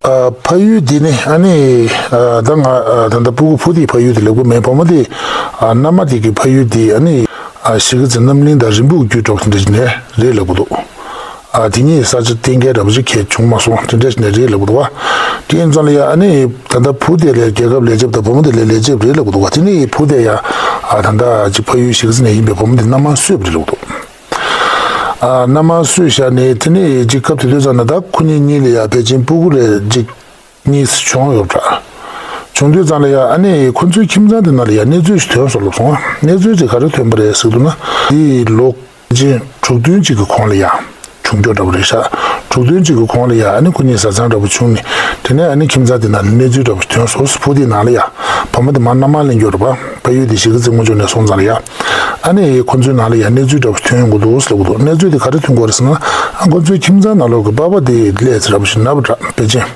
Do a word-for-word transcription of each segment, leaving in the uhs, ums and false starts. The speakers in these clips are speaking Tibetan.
ཨ། ཕ་ཡུལ་འདི་ནི་ཨ་ནི་ཨ་ད་ང་ཨ་ད་ལྟ་སྤུ་གུ་བུ་དེའི་ཕ་ཡུལ་དེ་ལབ་དགོས་མེད། བུ་མོ་དེ་ཨ་མནའ་མ་དེ་གི་ཕ་ཡུལ་དེ་ཨ་ནི་ཨ་གཞིས་ཀ་རྩེ་རྣམ་གླིང་དང་རིན་སྤུངས་རྒྱུད་འདྲ་པོ་དེ་འདྲ་ཞིག་ནས་རེད་ལབ་གི་འདུག་ཨ་དེ་གཉིས་ས་ཆ་གཏན་འཁེལ་འདྲ་པོ་ཞིག་གང་ཡང་བྱུང་མ་སོང་། དེ་འདྲ་ཞིག་ནས་རེད་ལབ་གི་འདུག་བ། དེ་ཡིན་ཙང་ལ་ཡ་ཨ་ནི་ད་ལྟ་བུ་དེ་ལ་རྒྱལ་ཁབ་ལས་བྱེད་དང་བུ་མོ་དེ་ལ་ལས་བྱེད་རེད་ལབ་གི་འདུག་བ། དེ་ནི་བུ་དེ་ཡ་ཨ་ད་ལྟ་ཅིག་ཕ་ཡུལ་གཞིས་ཀ་རྩེ་ནས་ཡིན་པའི་བུ་མོ་དེ་མནའ་མ་གསོས་པ་རེད་ལབ་གི་འདུག་ཨ་མནའ་མ་གསོས་བཞག་ནས་དེ་ནས་ཅིག་སྐབས་དེ་དུས་ཙམ་ན་ད་ཁོ་གཉིས་གཉིས་ལ་ཡ་ཕལ་ཆེར་སྤུ་གུ་རེ་ཅིག་གཉིས་བྱུང་ཡོད་པ་འདྲ། བྱུང་དུས་ཙམ་ལ་ཡ་ཨ་ནི་ཁོ་ཚོའི་ཁྱིམ་ཚང་དེ་ནང་ལ་ཡ་གནས་ཚུལ་ཞིག་ཐོན་སོང་ལབ་སོང་། གནས་ཚུལ་དེ་ག་རེ་ཐོན་པ་རེད་ཟེར་འདུག་ན། དེའི་ལོ་ཕལ་ཆེར་དྲུག་བདུན་ཅིག་གི་གོང་ལ་ཡ་བྱུང་རྒྱུ་འདྲ་པོ་རེད་ཤག་དྲུག་བདུན་ཅིག་གི་གོང་ལ་ཡ་ཨ་ནི་ཁོ་གཉིས་བཟའ་ཚང་འདྲ་པོ་བྱུང་ནས། དེ་ནས་ཨ་ནི་ཁྱིམ་ཚང་དེ་ནང་ལ་གནས་ཚུལ་འདྲ་པོ་ཞིག་ཐོན་སོང་། བུ་དེའི་ནང་ལ་ཡ་བུ་མོ་དེ་མར་མནའ་མ་ལེན་རྒྱུ་རེད་པ། ཕ་ཡུལ་དེ་གཞིས་ཀ་རྩེ་ངོ་ཅོག་ནས་སོང་ཙང་ལ་ཡ་ཨ་ནི་ཁོ་ཚོའི་ནང་ལ་ཡ་གནས་ཚུལ་འདྲ་པོ་ཞིག་ཐོན་ཡོང་གི་འདུག་ཟེར་ལབ་གི་འདུག་གནས་ཚུལ་དེ་ག་རེ་ཐོན་གྱི་ཡོད་རེད་ཟེར་ན། ཨ་ཁོ་ཚོའི་ཁྱིམ་ཚང་ནང་ལོགས་ཀྱི་པ་ཕ་དེ་ལས་ཚེ་འདྲ་པོ་ཞིག་ན་པ་འདྲ་ཕལ་ཆེར།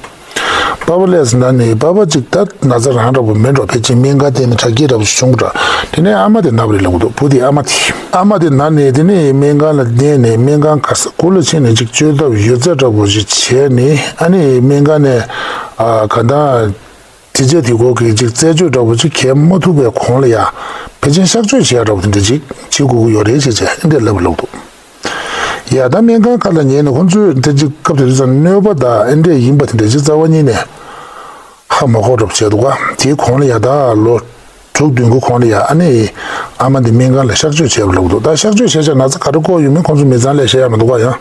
པ་ཕ་ལས་ཟིན་ན་ནི་པ་ཕ་ཅིག་ད་ན་ཚ་རང་འདྲ་པོ་མེད་འགྲོ། ཕལ་ཆེར་སྨན་ཁང་བསྟན་ནས་དྲག་སྐྱེད་འདྲ་པོ་ཞིག་བྱུང་འགྲོ། དེ་ནས་ཨ་མ་དེ་ན་པ་རེད་ལབ་གི་འདུག་བུ་དེའི་ཨ་མ་དེ། ཨ་མ་དེ་ན་ནས་དེ་ནས་སྨན་ཁང་ལ་བསྟན་ནས་སྨན་ཁང་ག་ས་ག་ལ་ཕྱིན་ནས་ཅིག་བཅོས་ཐབས་ཡོད་ཚད་འདྲ་པོ་ཞིག་བྱས་ནས། ཨ་ནི་སྨན་ཁང་ནས་ཨ་ག་ད་དེ་རྗེས་དེ་སྐོར་གྱི་ཅིག་རྩད་གཅོད་འདྲ་པོ་ཅིག་གས་མ་ཐུབ་པའི་གོང་ལ་ཡ་ཕལ་ཆེར་གཤག་བཅོས་བྱས་འདྲ་པོ་དེ་འདྲ་ཅིག་བྱེད་དགོས་ཀྱི་ཡོད་རེད་ཅེས་བྱས་ཨེ་འདྲས་ལབ་ལབ་འདུག་ཡ་ད་སྨན་ཁང་ཁག་ལ་ཉལ་ནས་ཁོང་ཚོས་དེ་ཅིག་སྐབས་དེ་དུས་ཙམ་གནོད་པ་དང་ཨེ་འདྲས་ཡིན་པ་དེ་འདྲ་ཅིག་རྩ་བ་ཉིད་ནས་ཧ་མ་གོ་འདྲ་པོ་བྱས་འདུག་ག་དེའི་གོང་ལ་ཡ་ད་ལོ་དྲུག་བདུན་གྱི་གོང་ལ་ཡ་ཨ་ནི་ཨ་མ་འདི་སྨན་ཁང་ལ་གཤག་བཅོས་བྱས་པ་ལབ་འདུག་ད་གཤག་བཅོས་བྱས་བྱས་ན་ཚ་ག་རེ་ཕོག་ཡོད་མེད་ཁོང་ཚོ་མི་ཚང་ལ་བཤད་ཡ་མི་འདུག་ག་ཡང་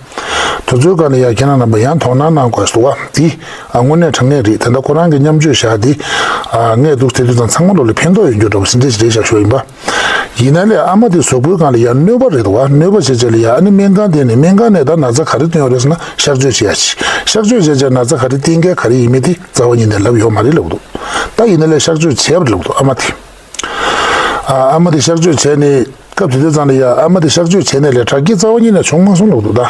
དུས་ཚོད་སྐབས་ནས་ཡ་ཁྱེད་རང་རྣམ་པ་ཡང་དོ་སྣང་གནང་དགོས་འདུག་ག་དེ་ཨ་དངོས་གནས་དྲང་གནས་རེད། ད་ལྟ་ཁོ་རང་གི་མཉམ་སྤྱོད་བྱ་དེ་ཨ་ངས་འདུག་དེ་དུས་ཙམ་ཚང་མ་ལོ་ལ་ཕན་ཐོགས་ཡོད་རྒྱུ་འདྲ་པོ་ཟིན་བྲིས་ཞིག་རེད་ཤག་ཞུ་བ་ཡིན་པ། ཡིན་ན་ལས་ཨ་མ་དེ་གཟུགས་པོའི་སྒང་ལ་ཡ་གནོད་པ་རེད་འདུག་ག་གནོད་པ་བྱས་བྱས་ལ་ཡ་ཨ་ནི་སྨན་ཁང་དེ་ནས་སྨན་ཁང་ནས་ད་ན་ཚ་ག་རེ་བཏོན་ཡོད་རེད་ཟེར་ན་གཤག་བཅོས་བྱེད་ཡ་ཅིག་གཤག་བཅོས་བྱས་བྱས་ན་ཚ་ག་རེ་བསྟན་གལ་ག་རེ་ཡིན་མིན་དེ་རྩ་བ་ཉིད་ནས་ལབ་ཡོད་མ་རེད་ལབ་འདུག་ད་ཡིན་ན་ལས་གཤག་བཅོས་བྱས་པ་ལབ་འདུག་ཨ་མ་དེ། ཨ་ཨ་མ་དེ་གཤག་བཅོས་བྱས་ནས་སྐབས་དེ་དུས་ཙམ་ལ་ཡ་ཨ་མ་དེ་གཤག་བཅོས་བྱས་ནས་ལས་དྲག་སྐྱེད་རྩ་བ་ཉིད་ནས་བྱུང་མ་སོང་ལབ་འདུག་ད་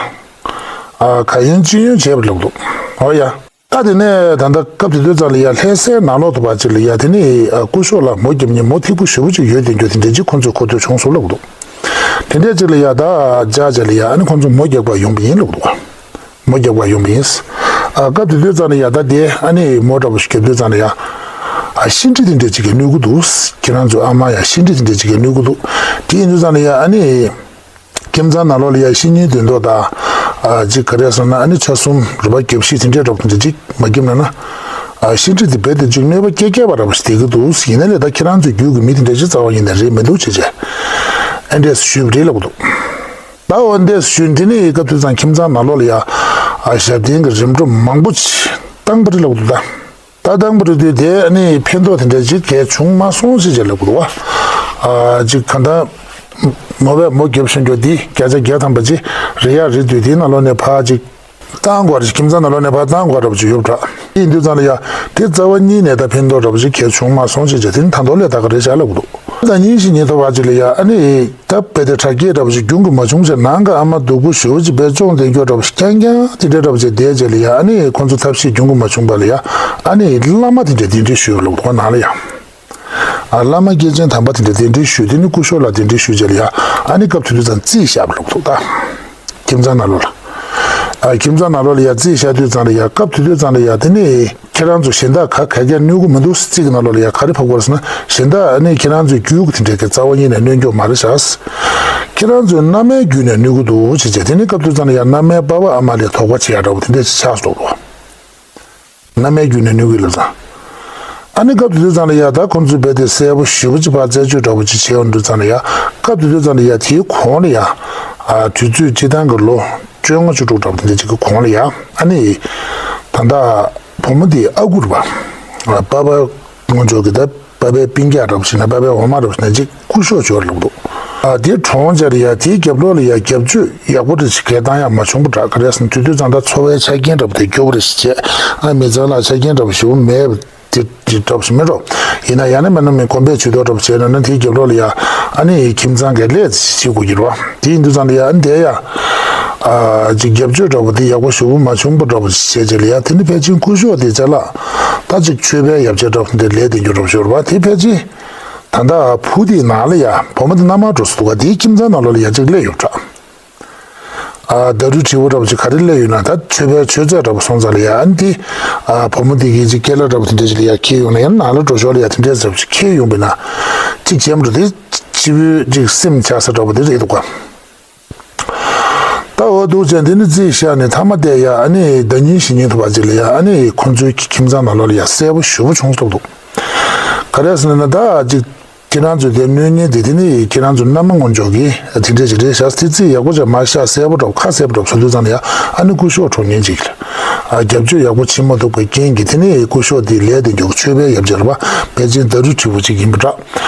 ཨ་ག་ཡོན་ཅི་ཡོན་བྱས་པ་ལབ་འདུག་འོ་ཡ། ད་དེ་ནས་ད་ལྟ་སྐབས་དེ་དུས་ཙམ་ལ་ཡ་ལྷ་སའི་ནང་ལོགས་དུ་བ་ཅིག་ལ་ཡ་དེ་ནས་ཨ་སྐུ་ཞབས་ལ་མོ་བརྒྱབ་མཁན་མོ་ཐིག་པོ་ཞེ་པོ་ཅིག་ཡོད་དེ་འགྱོ་དེ་འདྲ་ཅིག་ཁོང་ཚོས་གོ་ཐོས་བྱུང་སོང་ལབ་འདུག་དེ་འདྲ་ཅིག་ལ་ཡ་ད་བཅར་བྱས་ལ་ཡ་ཨ་ནི་ཁོང་ཚོ་མོ་རྒྱག་པར་ཡོང་པ་ཡིན་ལབ་འདུག་མོ་རྒྱག་པར་ཡོང་པ་ཡིན། ཨ་སྐབས་དེ་དུས་ཙམ་ལ་ཡ་ད་དེ་ཨ་ནི་མོ་འདྲ་པོ་ཞིག་རྒྱབ་དུས་ཙམ་ལ་ཡ་ཨ་གཤིན་འདྲེ་དེ་འདྲ་ཅིག་གིས་གནོད་ཀྱི་འདུག་ཁྱེད་རང་ཚོའི་ཨ་མ་ཡ་གཤིན་འདྲེ་དེ་འདྲ་ཅིག་གིས་གནོད་ཀྱི་འདུག་དེ་ཡིན་དུས་ཙམ་ལ་ཡ་ཨ་ནི། ཁྱིམ་ཚང་ནང་ལོགས་ལ་ཡ་གཤིན་རྗེའི་འདོན་ཐོག་དང་། ཨ་ཅིག་ག་རེ་ཟེར་ན་ཨ་ནི་ཆ་གསུམ་རུ་པ་རྒྱབ་ཤིག་དེ་འདྲའི་འདྲ་པོ་དེ་འདྲ་ཅིག་མ་བརྒྱབ་ན་ན། ཨ་གཤིན་རྗེ་དེ་རྦད་དེ་ཅིག་གནོད་པ་སྐྱེལ་སྐྱེལ་བ་འདྲ་པོ་ཞིག་བསྡད་ཀྱི་འདུག་ཡིན་ན་ལས་ད་ཁྱེད་རང་ཚོའི་རྒྱུད་ཀྱི་མི་དེ་འདྲ་ཅིག་རྩ་བ་ཉིད་ནས་རེད་མི་འདུག་ཅེས་བྱས། ཨེ་འདྲས་ཞུས་པ་རེད་ལབ་འདུག་ད་འོ་འདྲས་ཞུས་དེ་ནས་སྐབས་དུས་ཙང་ཁྱིམ་ཚང་ནང་ལོགས་ལ་ཡ། ཨ་ཞབས་བརྟན་གྱི་རིམ་གྲོ་མང་པོ་ཅིག་བཏང་པ་རེད་ལབ་འདུག་ད། ད་དང་པོ་རེད་དུས་དེ་ནི་ཕན་ཐོགས་དེ་འདྲ་ཅིག་གས་བྱུང་མ་སོང་ཞེས་བྱས་ལབ་དགོས་བ། ཨ་ཅིག་ག་ད། མོ་བས་མོ་རྒྱབ་ཤིང་རྒྱོ་འདི་བརྒྱ་ཆ་བརྒྱ་ཐམ་པ་ཅིག་རེད་ཡ་རེད་དུས་དེའི་ནང་ལོགས་ནས་ཕར་ཅིག་བཏང་དགོས་རེད། ཁྱིམ་ཚང་ནང་ལོགས་ནས་ཕར་བཏང་དགོས་རབས་ཅིག་ཡོད་པ་འདྲ། ཡིན་དུས་ཙང་ལ་ཡ་དེ་རྩ་བ་ཉིད་ནས་ད་ཕན་ཐོགས་རབས་ཅིག་གས་བྱུང་མ་སོང་ཞེས་བྱས་དེ་ནི་ད་མདོ་ལས་ད་ག་རེད་བྱ་ལབ་དགོས་འདུག་ད་ཉིན་ཞིག་ཉིན་ཐོ་བ་ཅིག་ལ་ཡ་ཨ་ནི། ད་དཔེ་དེ་དྲག་སྐྱེད་འདྲ་པོ་ཞིག་རྒྱུན་གྱི་མ་བྱུང་ཚེ་ནང་གི་ཨ་མ་སྡུག་པོ་ཞེ་པོ་ཅིག་དཔེ་སྐྱོང་བསྡད་རྒྱུ་འདྲ་པོ་ཞིག་རྐྱང་རྐྱང་དེ་འདྲའི་འདྲ་པོ་ཅིག་བསྡད་རྗེས་ལ་ཡ་ཨ་ནི་ཁོང་ཚོ་ཐབས་ཤེས་རྒྱུན་གྱི་མ་བྱུང་བ་ལ་ཡ་ཨ་ནི་བླ་མ་དེ་འདྲས་གདན་འདྲེན་ཞུས་ལོག་འདུག་ནང་ལ་ཡ། ཨ་བླ་མ་སྐྱེས་ཆེན་དམ་པ་དེ་འདྲས་གདན་འདྲེན་ཞུས་དེ་ནི་སྐུ་ཞབས་ལ་གདན་འདྲེན་ཞུས་རྗེས་ལ་ཡ་ཨ་ནི་སྐབས་དེ་དུས་ཙང་རྩིས་བཞག་པ་ལོག་འདུག་ད། ཁྱིམ་ཚང་ནང་ལོགས་ལ། ཨ་ཁྱིམ་ཚང་ནང་ལོགས་ལ་ཡ་རྩིས་བཞག་དུས་ཙང་ལ་ཡ་སྐབས་དེ་དུས་ཙང་ལ་ཡ་དེ་ནི། ཁྱེད་རང་ཚོ་གཞན་དག་ག་ག་གས་གནོད་ཀྱི་མི་འདུག་རྩིས་ཀྱི་ནང་ལོགས་ལ་ཡ་ག་རེ་ཕབ་དགོས་ཟེར་ན་གཞན་དག་ནི་ཁྱེད་རང་ཚོའི་རྒྱུད་ཀྱི་དེ་འདྲའི་གི་རྩ་བ་ཉིད་ནས་གནོད་རྒྱུ་མ་རེད་ཤག་ཁྱེད་རང་ཚོའི་མནའ་མའི་རྒྱུད་ནས་གནོད་ཀྱི་འདུག་ཅེས་བྱས་དེ་ནི་སྐབས་དུས་ཙང་ལ་ཡ་མནའ་མའི་པ་ཕ་ཨ་མ་ལས་དོགས་པ་བྱེད་ཡ་འདྲ་བོ་དེ་འདྲ་ཞིག་ཆགས་སོང་འདུག་མནའ་མའི་རྒྱུད་ནས་གནོད་ཀྱི་ལབ་ཙང་། ཨ་ནི་སྐབས་དེ་དུས་ཙང་ལ་ཡ་ད་ཁོང་ཚོས་རྦད་དེ་གསལ་པོ་ཞེ་པོ་ཅིག་ཕར་རྩད་གཅོད་འདྲ་བོ་ཅིག་བྱས་ཡོང་དུས་ཙང་ལ་ཡ་སྐབས་དེ་དུས་ཙང་ལ་ཡ་དེའི་གོང་ལ་ཡ་ཨ་དུས་ཚོད་སྤྱི་བཏང་གི་ལོ་བཅོ་ལྔ་བཅུ་དྲུག་འདྲ་བོ་དེ་འདྲ་ཅིག་གི་གོང་ལ་ཡ་ཨ་ནི་ད་ལྟ་བུ་མོ་དེའི་ཨ་ཁུ་རེད་པ། ཨ་པ་ཕ་ངོ་ཅོག་གི་ད་པ་ཕའི་སྤུན་ཀྱག་འདྲ་བོ་ཞིག་ན་པ་ཕའི་འོ་མ་འདྲ་བོ་ཞིག་ན་ཅིག་སྐུ་གཞོགས་ཅིག་ཡོད་ལབ་འདུག་ཨ་དེ་གྲོངས་རྗེས་ལ་ཡ་དེའི་རྒྱབ་ལོགས་ལ་ཡ་རྒྱབ་སྐྱོར་ཡག་པོ་འདྲ་ཞིག་གས་བཏང་ཡག་མ་བྱུང་པ་འདྲ། ག་རེ་ཟེར་ན་དུས་དུས་ཙང་ད་འཚོ་བའི་ཆ་རྐྱེན་འདྲ་བོ་དེ་སྐྱོ་པོ་རེ་ཞིག་བྱས། ཨ་མི་ཚང་ལ་ཆ་རྐྱེན་འདྲ་བོ་ཞེ་པོ་མེད་པ་དེ་དེ་འདྲ་བོ་ཞིག་མིན་འགྲོ། ཡིན་ན་ཡང་ན་མིན་ན་མི་གོམས་པས་ཇུས་གཏོགས་འདྲ་བོ་བྱས་ན་ན་དེའི་རྒྱབ་ལོགས་ལ་ཡ་ཨ་ནི་ཁྱིམ་ཚང་གི་ལས་ཅིག་བྱེད་དགོས་ཀྱི་རེད་བ། དེ་ཡིན་དུས་ཙང་ལ་ཡ་ཨ་ནི་དེ་ཡ་ཨ་ཅིག་རྒྱབ་སྐྱོར་འདྲ་བོ་དེ་ཡག་པོ་ཞེ་པོ་མ་བྱུང་པ་འདྲ་བོ་ཞིག་བྱས་རྗེས་ལ་ཡ་དེ་ནི་ཕལ་ཆེར་སྐུ་གཞོགས་དེ་ཅ་ལག་ད་ཅིག་ཆོས་པའི་ཡབ་ཆེན་འདྲ་བོ་དེ་ལས་དེ་འགྱུར་འདྲ་བོ་ཞིག་ཡོད་རེད་བ། དེ་ཕལ་ཆེར། ད་ལྟ་བུ་དེའི་ནང་ལ་ཡ་བུ་མོ་དེ་མནའ་མར་འགྲོ་སྲིད་འདུག་ག་དེའི་ཁྱིམ་ཚང་ནང་ལོགས་ལ་ཡ་གཅིག་སླེབས་ཡོད་པ་འདྲ། ཨ་ད་རུ་དྲིལ་བུ་འདྲ་པོ་ཅིག་ག་རེ་སླེབས་ཡོད་ན། ད་མཆོད་པའི་མཆོད་རྫས་འདྲ་པོ་སོང་ཙང་ལ་ཡ། ཨ་ནི་དེ་ཨ་བུ་མོ་དེ་གིས་ཅིག་སྐེ་ལ་འདྲ་པོ་དེ་འདྲ་ཅིག་ལ་ཡ་འཁྱེར་ཡོང་ན། ཡང་ན་ལ་འགྲོ་ཞོར་ལ་ཡ་དེ་འདྲ་འདྲ་པོ་ཅིག་འཁྱེར་ཡོང་པས་ན་ཅིག་བྱེད་མི་འགྲོ། དེ་སྤྱི་བོའི་ཅིག་སེམས་ཆགས་ས་འདྲ་པོ་དེ་རེད་འདུག་ག། ད་འོ་འདུག་བྱས་འདི་ནི་རྩིས་བཞག་ནས་མཐའ་མ་དེ་ཡ། ཨ་ནི་ཟླ་ཉིན་བཞི་ཉིན་ཐུབ་པ་ཅིག་ལ་ཡ། ཨ་ནི་ཁོང་ཚོའི་ཁྱིམ་ཚང་ནང་ལོགས་ལ་ཡ་གསལ་པོ་ཞེ་པོ་བྱུང་སོང་འདུག། ག་རེ་ཟེར་ན་ད་ཅིག་ཁྱེད་རང་ཚོས་དེ་གནོད་མཁན་དེ་དེ་ནི་ཁྱེད་རང་ཚོ་མནའ་མ་ངོ་ཅོག་གི་དེ་འདྲས་ཅིག་རེད་ཤག། དེ་རྩིས་ཡག་པོ་ཅིག་མ་བཞག། གསལ་པོ་འདྲ་པོ་ཁ་གསལ་པོ་འདྲ་པོ་བཟོ་དུས་ཙང་ལ་ཡ། ཨ་ནི་སྐུ་ཞབས་གྲོངས་མཁན་ཅིག་ལ་ཨ་རྒྱབ་སྐྱོར་ཡག་པོ་བྱེད་མ་ཐུབ་པའི་རྐྱེན་གྱིས། དེ་ནི་སྐུ་ཞབས་དེ་ལས་དེ་མགྱོགས་མཆོད་པའི་ཡབ་རྗེ་རེད་པ། ཕལ་ཆེར་ད་རུ་དྲིལ་བུ་ཅིག་ཡིན་པ་འདྲ།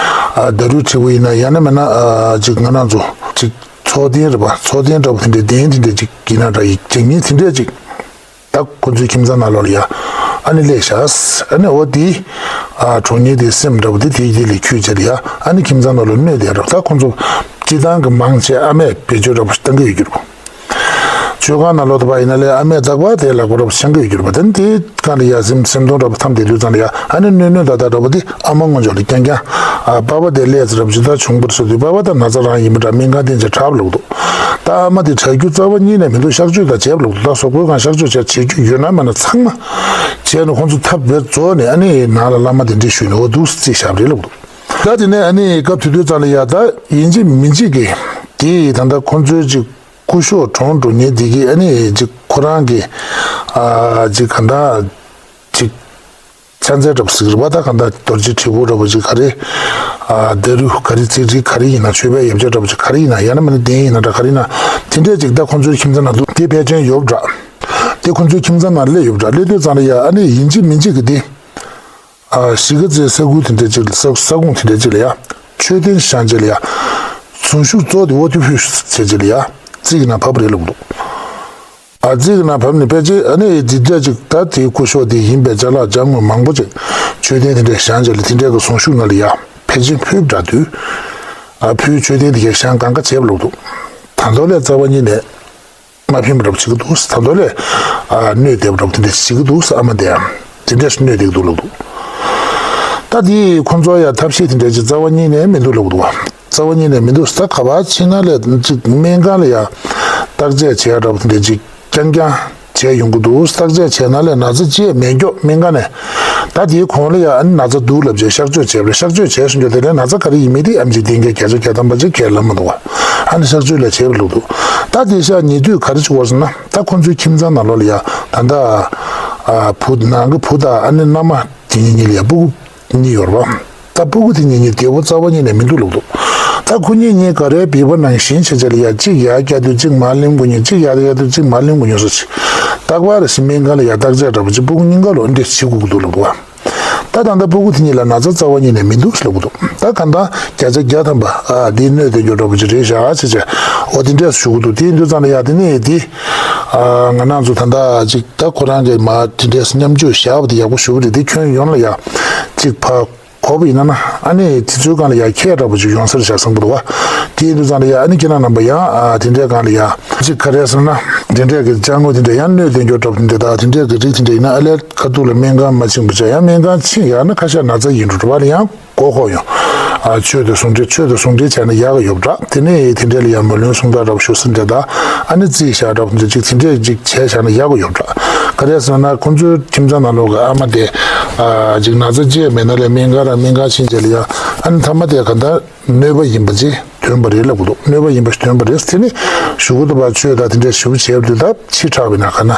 ཨ་ད་རུ་དྲིལ་བུ་ཡིན་ན། ཡང་ན་མིན་ན་ཨ་ཅིག་ང་རང་ཚོ་ཅིག་ཚོགས་རྟེན་རེད་པ། ཚོགས་རྟེན་འདྲ་པོ་དེ་འདྲའི་གདན་དེ་འདྲ་ཅིག་ཡིན་ན་འདྲ། ཡིག་ཅིག་ཉིན་དེ་འདྲས་ཅིག་ད་ཁོ་ཚོའི་ཁྱིམ་ཚང་ནང་ལོགས་ལ་ཡ་ཨ་ནི་སླེབས་ཤག། ཨ་ནི་འོ་དེ་ཨ་གྲོངས་མཁན་དེའི་སེམས་འདྲ་པོ་དེ་དེའི་རྗེས་ལ་འཁྱུད་བྱས་ལ་ཡ། ཨ་ནི་ཁྱིམ་ཚང་ནང་ལོགས་གནོད་བསྡད་རོགས། ད་ཁོ་ཚོ་སྤྱི་བཏང་གི་མང་ཆེ་ཨ་མས་བེད་སྤྱོད་འདྲ་པོ་ཞིག་བཏང་གི་ཡོད་རྒྱུ་རེད་པ། མཆོད་ཁང་ནང་ལོགས་དུ་བ་ཡིན་ན་ལས་ཨ་མས་རྟག་པར་དེའི་ལག་པ་འདྲ་པོ་འཆང་གི་ཡོད་རྒྱུ་རེད་པ། དེ་ནི་དེའི་སྒང་ལ་ཡ་སེམས་སེམས་གདུང་འདྲ་པོ་འཐམས་བསྡད་དུས་ཙང་ལ་ཡ། ཨ་ནི་གནོད་གནོད་ད་ད་འདྲ་པོ་དེ་ཨ་མ་ངོ་ཅོག་ལ་རྐྱང་རྐྱང་། ཨ་པ་པ་དེ་སླེབས་ཚེ་འདྲ་པོ་ཅིག་ད་བྱུང་བར་ཟེར་དུས། པ་པ་ད་ན་ཚ་རང་ཡིན་པ་འདྲ། སྨན་ཁང་བསྟན་བྱས་དྲག་པོ་ལབ་འདུག། ད་ཨ་མ་དེ་དྲག་རྒྱུ་རྩ་བ་ཉིད་ནས་མི་འདུག། གཤག་བཅོས་ད་བྱས་པ་ལབ་འདུག། ད་གཟུགས་པོའི་སྒང་གཤག་བཅོས་བྱས་བྱེད་རྒྱུ་ཡོད་ན་མེད་ན་ཚང་མ་བྱས་ནས་ཁོང་ཚོ་ཐབས་བེད་རྫོགས་ནས། ཨ་ནི་ནང་ལ་བླ་མ་དེ་འདྲས་ཞུས་ནས་འོ་འདུག་རྩིས་བཞག་པ་རེད་ལབ་འདུག། ད་དེ་ནས་ཨ་ནི་སྐབས་དེ་དུས་ཙང་ལ་ཡ། ད་ཡིན་གཅིག་མིན་གཅིག་གི་དེ་ད་ལྟ་ཁོང་ཚོའི་ཅིག་སྐུ་ཞབས་གྲོངས་འགྲོ་མཁན་དེ་གིས་ཨ་ནི་ཅིག་ཁོ་རང་གི་ཨ་ཅིག་ག་འདྲ་ཅིག་ཕྱག་མཚན་འདྲ་པོ་ཟེར་གི་རེད་པ། ད་ག་འདྲ་རྡོ་རྗེ་དྲིལ་བུ་འདྲ་པོ་ཅིག་ག་རེ། ཨ་ད་རུ་ག་རེ། རྩིས་རིག་ག་རེ་ཡིན་ན། མཆོད་པའི་ཡབ་རྗེ་འདྲ་པོ་ཅིག་ག་རེ་ཡིན་ན། ཡང་ན་མིན་ན་གདན་ཡིན་ན་འདྲ། ག་རེ་ཡིན་ན་དེ་འདྲས་ཅིག་ད་ཁོང་ཚོའི་ཁྱིམ་ཚང་ནང་འདུག། དེ་ཕལ་ཆེར་ཡོད་པ་འདྲ། དེ་ཁོང་ཚོའི་ཁྱིམ་ཚང་ནང་སླེབས་ཡོད་པ་འདྲ། སླེབས་དུས་ཙང་ལ་ཡ་ཨ་ནི་ཡིན་གཅིག་མིན་གཅིག་གི་དེ་ཨ་གཞིས་ཀ་རྩེའི་ས་ཁུལ་དེ་འདྲས་ཅིག་ལ། ས་ས་ཁོངས་དེ་འདྲས་ཅིག་ལ་ཡ་མཆོད་རྟེན་བཞེངས་བྱས་ལ་ཡ། གཟུངས་གཞུག་གཙོ་བོ་དེ་ཨོ་ཏི་ཕུ་བྱས་བྱས་ལ་ཡ་རྩིས་ཀྱི་ནང་ཕབ་པ་རེད་ལབ་འདུག། ཨ་རྩིས་ཀྱི་ནང་བབས་ནས་ཕལ་ཆེར་ཨ་ནི་འདི་འདྲ་ཅིག་ད་དེའི་སྐུ་ཞབས་དེ་ཡིན་པའི་ཅ་ལག་ཅ་དངོས་མང་པོ་ཅིག་མཆོད་རྟེན་དེ་འདྲའི་བཞེངས་བྱས་ལ་དེ་འདྲའི་གི་གཟུངས་གཞུག་ནང་ལ་ཡ་ཕལ་ཆེར་ཕུལ་འདྲ་དུས། ཨ་ཕུལ། མཆོད་རྟེན་དེ་གའི་བཞེངས་གང་ག་བྱས་པ་ལབ་འདུག། ད་མདོ་ལས་རྩ་བ་ཉིད་ནས་མ་ཕན་པ་འདྲ་པོ་བྱེད་ཀྱི་འདུག། ད་མདོ་ལས་ཨ་གནོད་བསྡད་པ་འདྲ་པོ་དེ་འདྲ་བྱེད་ཀྱི་འདུག། ཨ་མ་དེ་ཡང་དེ་འདྲ་ཞིག་གནོད་བསྡད་ཀྱི་འདུག་ལབ་འདུག། ད་དེ་ཁོང་ཚོ་ཡ་ཐབས་ཤེས་དེ་འདྲ་ཅིག་རྩ་བ་ཉིད་ནས་མི་འདུག་ལབ་འདུག་བ། རྩ་བ་ཉིད་ནས་མི་འདུག། ད་ག་པར་ཕྱིན་ན་ལས་ཅིག་སྨན་ཁང་ལ་ཡ་བརྟག་དཔྱད་བྱེད་ཡ་འདྲ་པོ་དེ་འདྲ་ཅིག་རྐྱང་རྐྱང་བྱས་ཡོང་གི་འདུག། བརྟག་དཔྱད་བྱས་ན་ལས་ན་ཚ་ཅི་ཡང་མེད་མགྱོགས་སྨན་ཁང་ནས། ད་དེའི་གོང་ལ་ཡ་ཨ་ནི་ན་ཚ་འདུག་ལབ་བྱས་གཤག་བཅོས་བྱས་པ་རེད། གཤག་བཅོས་བྱས་སོང་རྒྱུ་དེ་ལས་ན་ཚ་ག་རེ་ཡིན་མིན་དེ་ཨེམ་ཆི་བསྟན་མཁན་བརྒྱ་ཆ་བརྒྱ་ཐམ་པ་ཅིག་གིས་ལབ་མི་འདུག་བ། ཨ་ནི་གཤག་བཅོས་ལ་བྱས་པ་ལབ་འདུག། ད་དེ་ཤག་ཉེ་དུས་ག་རེ་བྱུང་བ་ཟེར་ན། ད་ཁོང་ཚོའི་ཁྱིམ་ཚང་ནང་ལོགས་ལ་ཡ་ད་ལྟ་ཨ་བུ་ནང་གི་བུ་དང་ཨ་ནི་མནའ་མ་དེ་གཉིས་གཉིས་ལ་ཡ་སྤུ་གུ་གཉིས་ཡོད་རེད་བ། ད་སྤུ་གུ་དེ་གཉིས་གཉིས་བདེ་པོ་རྩ་བ་ཉིད་ནས་མི་འདུག་ལབ་འདུག། ད་ཁོ་གཉིས་གཉིས་ག་རེ་བྱས་པ་ནང་བཞིན་བྱས་བྱས་ལ་ཡ་གཅིག་ཡར་བཀྱག་དུས་གཅིག་མར་ལེན་དགོས་མཁན། གཅིག་ཡར་བཀྱག་དུས་གཅིག་མར་ལེན་དགོས་མཁན་བཟོ་ཅིག། རྟག་པར་རེ་བཞིན་སྨན་ཁང་ལ་ཡ་བརྟག་དཔྱད་འདྲ་པོ་ཅིག་སྤུ་གུ་གཉིས་ཀ་ལ་འདི་འདྲས་བྱེད་དགོས་ཀྱི་འདུག་ལབ་འདུག་བ། ད་ད་ལྟ་སྤུ་གུ་དེ་གཉིས་ལ་ན་ཚ་རྩ་བ་ཉིད་ནས་མི་འདུག་ལབ་ཀྱི་འདུག། ད་གང་ལྟར་བརྒྱ་ཆ་བརྒྱ་ཐམ་པ་ཨ་འདི་གནོད་དེ་འགྱོ་འདྲ་པོ་ཅིག་རེད་བཞག་ཟེར་བྱས། འོ་དེ་འདྲས་ཞུ་གི་འདུག། དེ་ཡིན་དུས་ཙང་ལ་ཡ་དེ་ནས་དེ་ཨ་ང་རང་ཚོ་ད་ལྟ་ཅིག་ད་ཁོ་རང་གིས་མ་དེ་འདྲས་མཉམ་སྤྱོད་བཞག་པ་དེ་ཡག་པོ་ཞེ་པོ་རེད། དེ་ཁྱོན་ཡོངས་ལ་ཡ་ཅིག་ཕར་གོ་བ་ཡིན་ན་ན། ཨ་ནི་དེ་ཚོའི་སྒང་ལ་ཡ་ཁྱད་འདྲ་པོ་ཅིག་ཡོང་ས་རེད་བཞག་བསམ་གི་འདུག་བ། དེ་ཡིན་དུས་ཙང་ལ་ཡ་ཨ་ནི་ཁྱེད་རང་རྣམ་པ་ཡང་ཨ་དེ་འདྲའི་སྒང་ལ་ཡ་ཅིག་ག་རེ་ཟེར་ན། དེ་འདྲས་ཀྱི་ཅ་དངོས་དེ་འདྲས་ཡང་གནོད་དེ་འགྱོ་འདྲ་པོ་དེ་འདྲས་དང་། དེ་འདྲས་ཀྱི་རིགས་དེ་འདྲས་ཡིན་ན་ཨ་ལས་ཁ་ཐུག་ལ་སྨན་ཁང་མ་ཕྱིན་པ་བྱས། ཡང་སྨན་ཁང་ཕྱིན་ཡག་ན་ཁ་ཤས་ན་ཚ་ཡིན་འགྲོ་འགྲོ་བ་ལ་ཡང་མགོ་འཁོར་ཡོང་། ཨ་ཆོས་དང་ཟུང་འབྲེལ། ཆོས་དང་ཟུང་འབྲེལ་བྱས་ན་ཡག་གི་ཡོད་པ་འདྲ། དེ་ནས་དེ་འདྲས་ལ་ཡང་མ་ལོན་གསུང་སྟངས་འདྲ་པོ་ཞུ་ཟིན་འདྲ་དང་། ཨ་ནི་རྩིས་བཞག་འདྲ་པོ་འདྲ་ཅིག་དེ་འདྲས་ཅིག་བྱས་བཞག་ན་ཡག་གི་ཡོད་པ་འདྲ། ག་རེ་ཟེར་ན་ཁོང་ཚོའི་ཁྱིམ་ཚང་ནང་ལོགས་ཀྱི་ཨ་མ་དེ་ཨ་ཅིག་ན་ཚ་ཅི་ཡང་མེད་ན་ལས་སྨན་ཁང་ར་སྨན་ཁང་ཕྱིན་རྗེས་ལ་ཡང་ཨ་ནི་མཐའ་མ་དེ་ག་འདྲ་གནོད་པ་ཡིན་པ་ཅིག་ཐོན་པ་རེད་ལབ་གི་འདུག། གནོད་པ་ཡིན་པ་ཞིག་ཐོན་པ་རེད། དེ་ནི་གཞུག་གུ་དུ་བ་ཆོས་དང་དེ་འདྲ་ཞིབ་པོ་བྱས་པ་དུས་ད་ཕྱི་དྲགས་པའི་ན་ག་ན་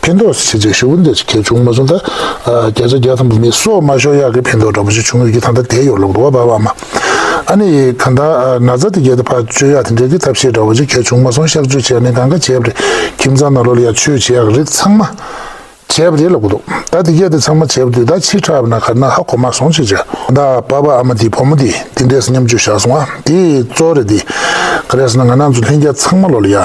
ཕན་ཐོགས་སུ་བྱེད་ཅིག་ཞུ་བ་འདི་ཅིག་གལ་བྱུང་མ་སོང་། ད་ཨ་བརྒྱ་ཆ་བརྒྱ་ཐམ་པ་མི་སྲོག་མ་ཤོར་ཡག་གི་ཕན་ཐོགས་འདྲ་པོ་ཞིག་བྱུང་ཡོད་ཀྱི་ད་ལྟ་དེ་ཡོད་ལབ་འདུག་བ། བ་བ་མ། ཨ་ནི་གང་ལྟར་ཨ་ན་ཚ་དེ་གའི་ད་ཕར་བཅོས་ཡག་དེ་འདྲའི་གི་ཐབས་ཤེས་འདྲ་པོ་ཅིག་གལ་བྱུང་མ་སོང་། གཤག་བཅོས་བྱས་ནས་གང་ག་བྱས་པ་རེད། ཁྱིམ་ཚང་ནང་ལོགས་ལ་ཡ་ཆོས་བྱེད་ཡག་རིགས་ཚང་མ་བྱས་པ་རེད་ལབ་གི་འདུག། ད་དེ་གའི་དེ་ཚང་མ་བྱས་པ་དུས་ད་ཕྱི་དྲགས་པ་ན་ག་ན་ཧ་གོ་མ་སོང་ཅེས་བྱས། ད་པ་ཕ་ཨ་མ་དེ་བུ་མོ་དེ་དེ་འདྲས་མཉམ་སྤྱོད་བཞག་སོང་ཨ། དེ་གཙོ་རེད་དེ། ག་རེ་ཟེར་ན་ང་རང་ཚོ་ལྷན་རྒྱས་ཚང་མ་ལོགས་ལ་ཡ།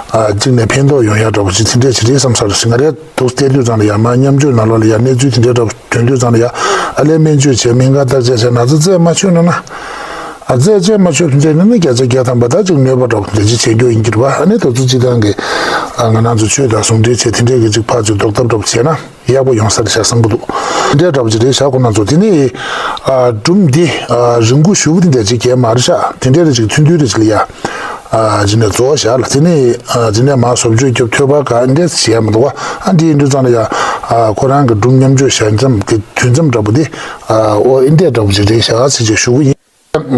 ཨ་གཅིག་ནས་ཕན་ཐོགས་ཡོང་ཡག་འདྲ་པོ་ཅིག་དེ་འདྲས་ཅིག་རེད་བསམ་ས་རེད་ཟེར། ང་རས་འདུག་བལྟས་དུས་ཙང་ལ་ཡ་མ་མཉམ་སྤྱོད་ནང་ལོགས་ལ་ཡ་གནས་ཚུལ་དེ་འདྲས་འདྲ་པོ་ཐོན་དུས་ཙང་ལ་ཡ། ཨ་ལས་སྨན་བཅོས་བྱས་སྨན་ཁང་བརྟག་དཔྱད་བྱས་ན་ཚ་རྫས་མ་མཆོད་ན་ན། ཨ་རྫས་བཅས་མ་ཆོད་ཕན་ཆད་ནི་ནི་བརྒྱ་ཆ་བརྒྱ་ཐམ་པ་ད་ཅིག་གནོད་པ་འདྲ་པོ་འདི་ཅིག་བྱེད་རྒྱུ་ཡིན་གྱི་རེད་པ། ཨ་ནི་དེ་ཚོ་སྤྱི་བཏང་གི་ཨ་ང་རང་ཚོ་ཆོས་དང་ཟུང་འབྲེལ་བྱས་དེ་འདྲས་ཀྱི་ཅིག་ཕར་ཚུར་ཟློག་ཐབས་འདྲ་པོ་བྱས་ན་ཡག་པོ་ཡོང་ས་རེད་ཤག་བསམ་གྱི་འདུག། དེ་འདྲས་འདྲ་པོ་ཅིག་རེད་ཤག་ཁོང་རྣམ་ཚོ། དེ་ནི་ཨ་སྒྲུང་འདི་ཨ་རིང་པོ་ཞེ་པོ་དེ་འདྲས་ཅིག་གས་མ་རེད་ཤག། དེ་འདྲས་རེ་ཅིག་ཐུང་ཐུང་རེ་ཅིག་ལ་ཡ། ཨ་ཇི་ནས་རྫོགས་བཞག་ལ། དེ་ནས་ཨ་ཇི་ནས་མ་བཟོ་བཅོས་རྒྱབ་ཐོས་པ་ག་འདྲས་བྱས་མི་འདུག་བ། ཨ་འདི་ཡིན་དུས་ཙང་ལ་ཡ། ཨ་ཁོ་རང་གི་སྒྲུང་མཉམ་སྤྱོད་བྱ་མཚམས་ཀྱི་དུས་མཚམས་འདྲ་པོ་དེ། ཨ་འོ་འདི་འདྲས་འདྲ་པོ་ཅིག་རེད་བཞག་ཟེར་ཅིག་ཞུ་གི་ཡིན།